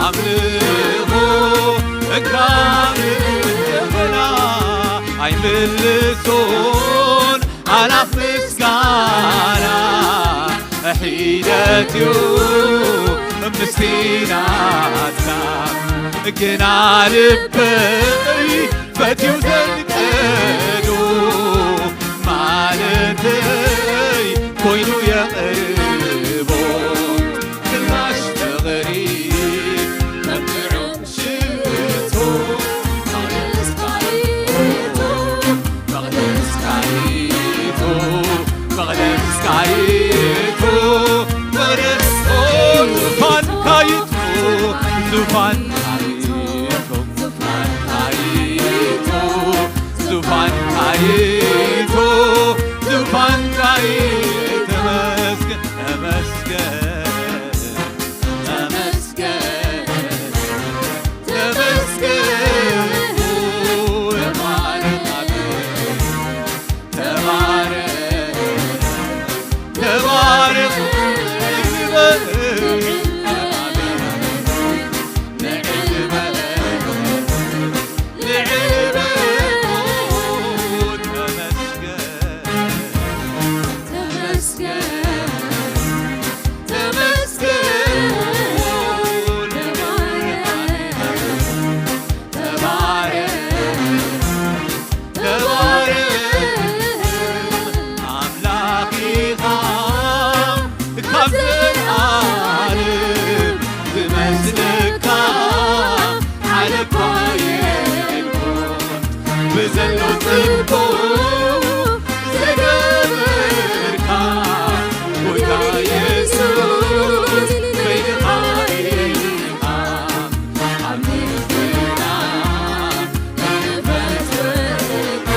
ኣምልኾ እንካ ኣምልኾና ኣይምልሶን ኣላፍ ምስጋና ሒደት እዩ ምስቲ ናትካ ግና ልበይ ፈትዩ ዘንቀዶ ማለተይ ኮይኑ የቕርቦ ክላሽ ፍቕሪ መምጥዑ ሽቶ መቕደስካ ይቶ መቕደስካ ይቶ መቕደስካ ይቶ መቕደስ ኦ ዙፋንካ ይቶ ዙፋንካ ይቶ ዙፋንካ ይቶ ዙፋንካ ይቶ ዙፋንካ ይቶ ተመስገን ተመስገን ተመስገን ተመስገን ተባረክ ተባረክ ተባረክ ንዕል በል ንዕል በል ተመስገን ተመስገን ተመስገን ተባረክ ተባረክ ኣምላኽ ኢኻ ካብ ዘልኣለም ዝመስለካ ሓደ እኳ የልቦን ብዘሎ ጽቡቕ ዝገበርካ ጎይታ የሱስ በይንኻ ኢኻ ኣብ ልብና ንፈትወካ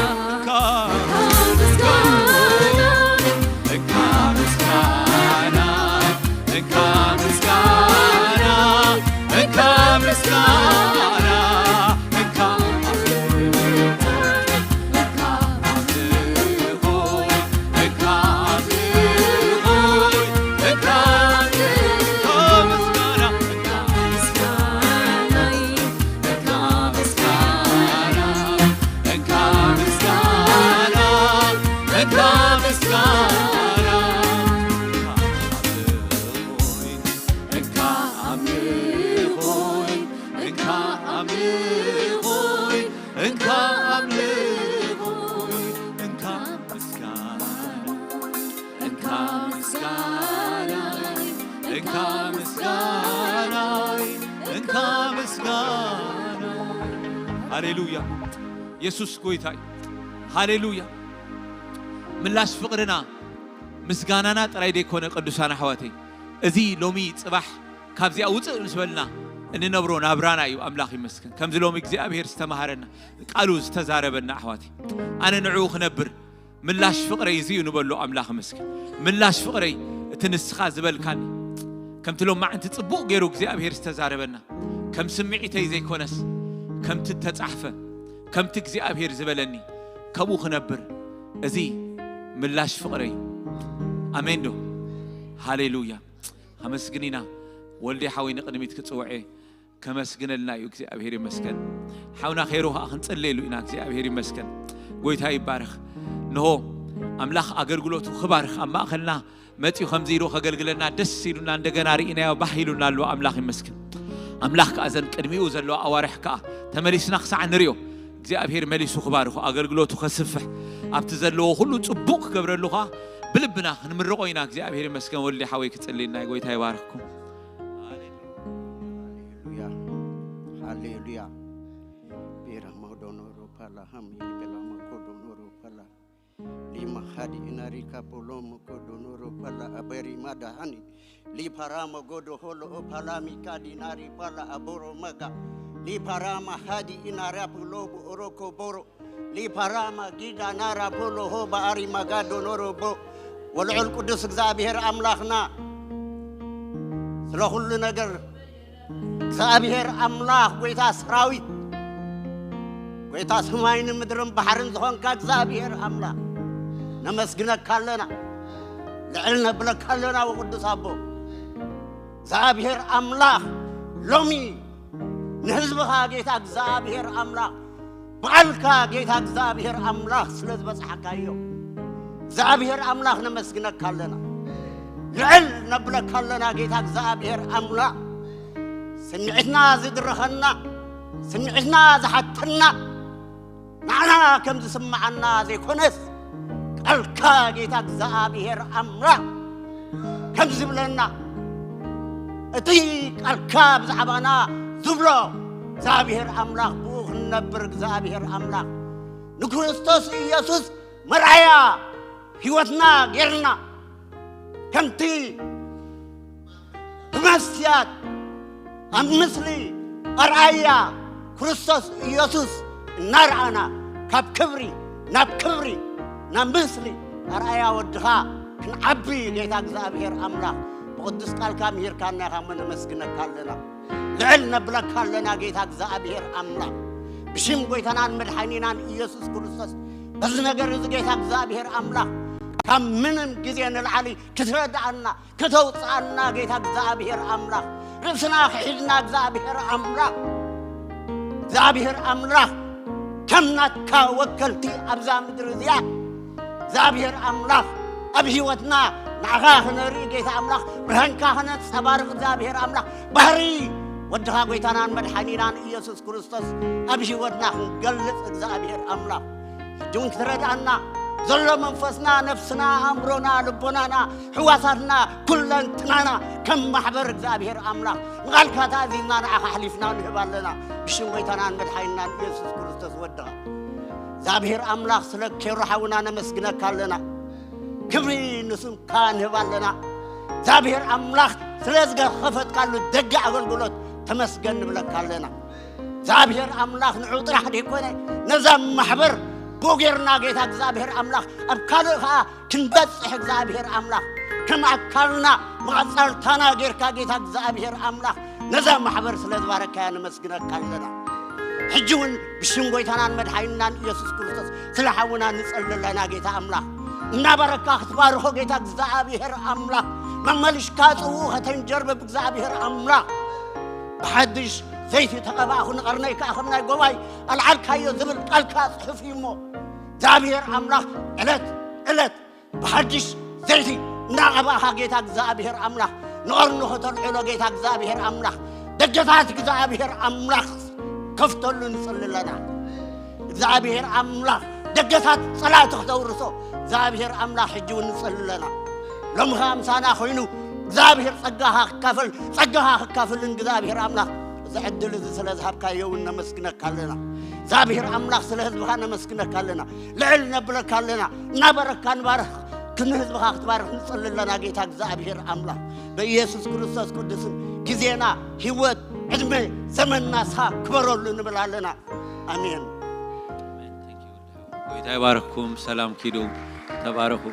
ሃሌሉያ። የሱስ ጎይታ እዩ። ሃሌሉያ። ምላሽ ፍቕርና ምስጋናና ጥራይ ደይኮነ፣ ቅዱሳን ኣሕዋተይ፣ እዚ ሎሚ ጽባሕ ካብዚኣ ውጽእ ምስ በልና እንነብሮ ናብራና እዩ። ኣምላኽ ይመስገን። ከምዚ ሎሚ እግዚኣብሔር ዝተማሃረና፣ ቃሉ ዝተዛረበና ኣሕዋተይ፣ ኣነ ንዕኡ ክነብር ምላሽ ፍቕረይ እዚ እዩ ንበሎ። ኣምላኽ ይመስገን። ምላሽ ፍቕረይ እቲ ንስኻ ዝበልካኒ፣ ከምቲ ሎማዕንቲ ጽቡቕ ገይሩ እግዚኣብሔር ዝተዛረበና፣ ከም ስምዒተይ ዘይኮነስ ከምቲ እተጻሕፈ፣ ከምቲ እግዚኣብሔር ዝበለኒ ከምኡ ክነብር፣ እዚ ምላሽ ፍቕረይ። ኣሜን ዶ? ሃሌሉያ። ከመስግን ኢና። ወልዴ ሓወይ ንቕድሚት ክጽውዕ እየ። ከመስግነልና እዩ። እግዚኣብሔር ይመስገን። ሓውና ኸይሩ ኸዓ ክንጽልየሉ ኢና። እግዚኣብሔር ይመስገን። ጎይታ ይባረኽ። እንሆ ኣምላኽ ኣገልግሎቱ ክባርኽ ኣብ ማእኸልና መጺኡ ከምዚ ኢሉ ከገልግለና ደስ ኢሉና እንደገና ርኢናዮ ባህ ኢሉና ኣሎ። ኣምላኽ ይመስገን። ኣምላኽ ከኣ ዘን ቅድሚኡ ዘለዋ ኣዋርሕ ከኣ ተመሊስና ክሳዕ ንሪኦ እግዚኣብሔር መሊሱ ክባርኹ፣ ኣገልግሎቱ ከስፍሕ፣ ኣብቲ ዘለዎ ኩሉ ጽቡቕ ክገብረሉ ከኣ ብልብና ክንምርቖ ኢና። እግዚኣብሔር ይመስገን። ወልዲ ሓወይ ክጽልይና እዩ። ጎይታ ይባርኽኩም። ሃሌሉያ ሃሌሉያ። ቢራ መዶኖሮ ፓላ ሃም ይበላ መኮዶኖሮ ፓላ ሊማ ሃዲ ኢናሪ ካፖሎ መኮዶኖሮ ፓላ ኣበሪ ማዳ ሃኒ ሊፓራ መጎዶ ሆሎ ኦ ፓላ ሚካ ዲናሪ ፓላ ኣቦሮ መጋ ሊፓራ ማሃዲ ኢናራ ፕሎ ብኦሮኮ ቦሮ ሊፓራማ ጊዳ ናራ ፖሎ ሆ በኣሪ ማጋዶ ኖሮ ቦ ወልዑል ቅዱስ እግዚኣብሔር ኣምላኽና ስለ ኩሉ ነገር እግዚኣብሔር ኣምላኽ ጎይታ ሰራዊት ጎይታ ሰማይን ምድርን ባሕርን ዝኾንካ እግዚኣብሔር ኣምላኽ ነመስግነካ ኣለና፣ ልዕል ነብለካ ኣለና። ወቅዱስ ኣቦ እግዚኣብሔር ኣምላኽ ሎሚ ንህዝብኻ ጌታ እግዚኣብሔር ኣምላኽ ብቓልካ ጌታ እግዚኣብሔር ኣምላኽ ስለ ዝበጽሓካዮ እግዚኣብሔር ኣምላኽ ነመስግነካ ኣለና፣ ልዕል ነብለካ ኣለና። ጌታ እግዚኣብሔር ኣምላኽ ስምዒትና ዝድረኸና ስምዒትና ዝሓተና ንዓና ከም ዝስምዓና ዘይኮነስ ቃልካ ጌታ እግዚኣብሔር ኣምላኽ ከም ዝብለና እቲ ቃልካ ብዛዕባና ዝብሎ እግዚኣብሔር ኣምላኽ ብኡ ክንነብር እግዚኣብሔር ኣምላኽ ንክርስቶስ ኢየሱስ መርኣያ ህይወትና ጌርና ከምቲ ብመስትያት ኣብ ምስሊ ኣርኣያ ክርስቶስ ኢየሱስ እናረኣና ካብ ክብሪ ናብ ክብሪ ናብ ምስሊ ኣርኣያ ወድኻ ክንዓቢ ጌታ እግዚኣብሔር ኣምላኽ ብቕዱስ ቃልካ ምሂርካና ኢኻ እሞ ነመስግነካ ኣለና። ልዕል ነብለካ ኣለና ጌታ እግዚኣብሔር ኣምላኽ ብሽም ጎይታናን መድሓኒናን ኢየሱስ ክርስቶስ በዚ ነገር እዚ ጌታ እግዚኣብሔር ኣምላኽ ካብ ምንም ግዜ ንላዕሊ ክትረድኣና ከተውፅኣና ጌታ እግዚኣብሔር ኣምላኽ ርእስና ክሒድና እግዚኣብሔር ኣምላኽ እግዚኣብሔር ኣምላኽ ከም ናትካ ወከልቲ ኣብዛ ምድሪ እዚኣ እግዚኣብሔር ኣምላኽ ኣብ ህይወትና ንዓኻ ክነርኢ ጌታ ኣምላኽ ብርሃንካ ክነንፀባርቕ እግዚኣብሔር ኣምላኽ ባህሪ ወድኻ ጎይታናን መድሓኒናን ኢየሱስ ክርስቶስ ኣብ ህይወትና ክንገልፅ እግዚኣብሔር ኣምላኽ ሕጂ እውን ክትረድኣና ዘሎ መንፈስና ነፍስና ኣእምሮና ልቦናና ሕዋሳትና ኩለንትናና ከም ማሕበር እግዚኣብሔር ኣምላኽ ንቓልካ ተኣዚዝና ንዓኻ ኣሕሊፍና ንህብ ኣለና ብሽም ጎይታናን መድሓኒናን ኢየሱስ ክርስቶስ ወድኻ እግዚኣብሔር ኣምላኽ ስለ ኬሮ ሓውና ነመስግነካ ኣለና ክብሪ ንስምካ ንህብ ኣለና እግዚኣብሔር ኣምላኽ ስለ ዝከፈትካሉ ደገ ኣገልግሎት ተመስገን ንብለካ ኣለና እግዚኣብሔር ኣምላኽ ንዑ ጥራሕ ደይኮነ ነዛ ማሕበር ብኡ ጌርና ጌታ እግዚኣብሔር ኣምላኽ ኣብ ካልእ ከዓ ክንበፅሕ እግዚኣብሔር ኣምላኽ ከም ኣካልና መቐፀልታና ጌርካ ጌታ እግዚኣብሔር ኣምላኽ ነዛ ማሕበር ስለ ዝባረካያ ነመስግነካ ኣለና ሕጂ እውን ብሽም ጎይታናን መድሓይንናን ኢየሱስ ክርስቶስ ስለ ሓውና ንፀሊ ኣለና ጌታ ኣምላኽ እናባረካ ክትባርኾ ጌታ እግዚኣብሔር ኣምላኽ መመልሽካ ፅውኡ ከተንጀርብብ እግዚኣብሔር ኣምላኽ ብሓድሽ ዘይቲ ተቐባእኹ ንቐርነይ ከዓ ከም ናይ ጎባይ ኣልዓልካዮ ዝብል ቃልካ ፅሑፍ እዩ እሞ እግዚኣብሔር ኣምላኽ ዕለት ዕለት ብሓድሽ ዘይቲ እናቐባእኻ ጌታ እግዚኣብሔር ኣምላኽ ንቐርኑ ከተልዕሎ ጌታ እግዚኣብሔር ኣምላኽ ደገታት እግዚኣብሔር ኣምላኽ ከፍተሉ ንፅሊ ኣለና እግዚኣብሔር ኣምላኽ ደገታት ፀላእቲ ክተውርሶ እግዚኣብሔር ኣምላኽ ሕጂ እውን ንፅሊ ኣለና ሎሚ ከዓ ምሳና ኮይኑ እግዚኣብሔር ጸጋኻ ክካፈል ጸጋኻ ክካፈልን እግዚኣብሔር ኣምላኽ እዚ ዕድል እዚ ስለ ዝሃብካዮ እውን ነመስግነካ ኣለና እግዚኣብሔር ኣምላኽ ስለ ህዝብኻ ነመስግነካ ኣለና፣ ልዕል ነብለካ ኣለና። እናበረካ ንባርኽ፣ ክንህዝብኻ ክትባርኽ ንጽሊ ኣለና። ጌታ እግዚኣብሔር ኣምላኽ በኢየሱስ ክርስቶስ ቅዱስን ግዜና፣ ህይወት፣ ዕድመ፣ ዘመንና ንስኻ ክበረሉ ንብል ኣለና። ኣሜን። ጎይታ ይባርክኩም። ሰላም ኪዱ። ተባረኹ።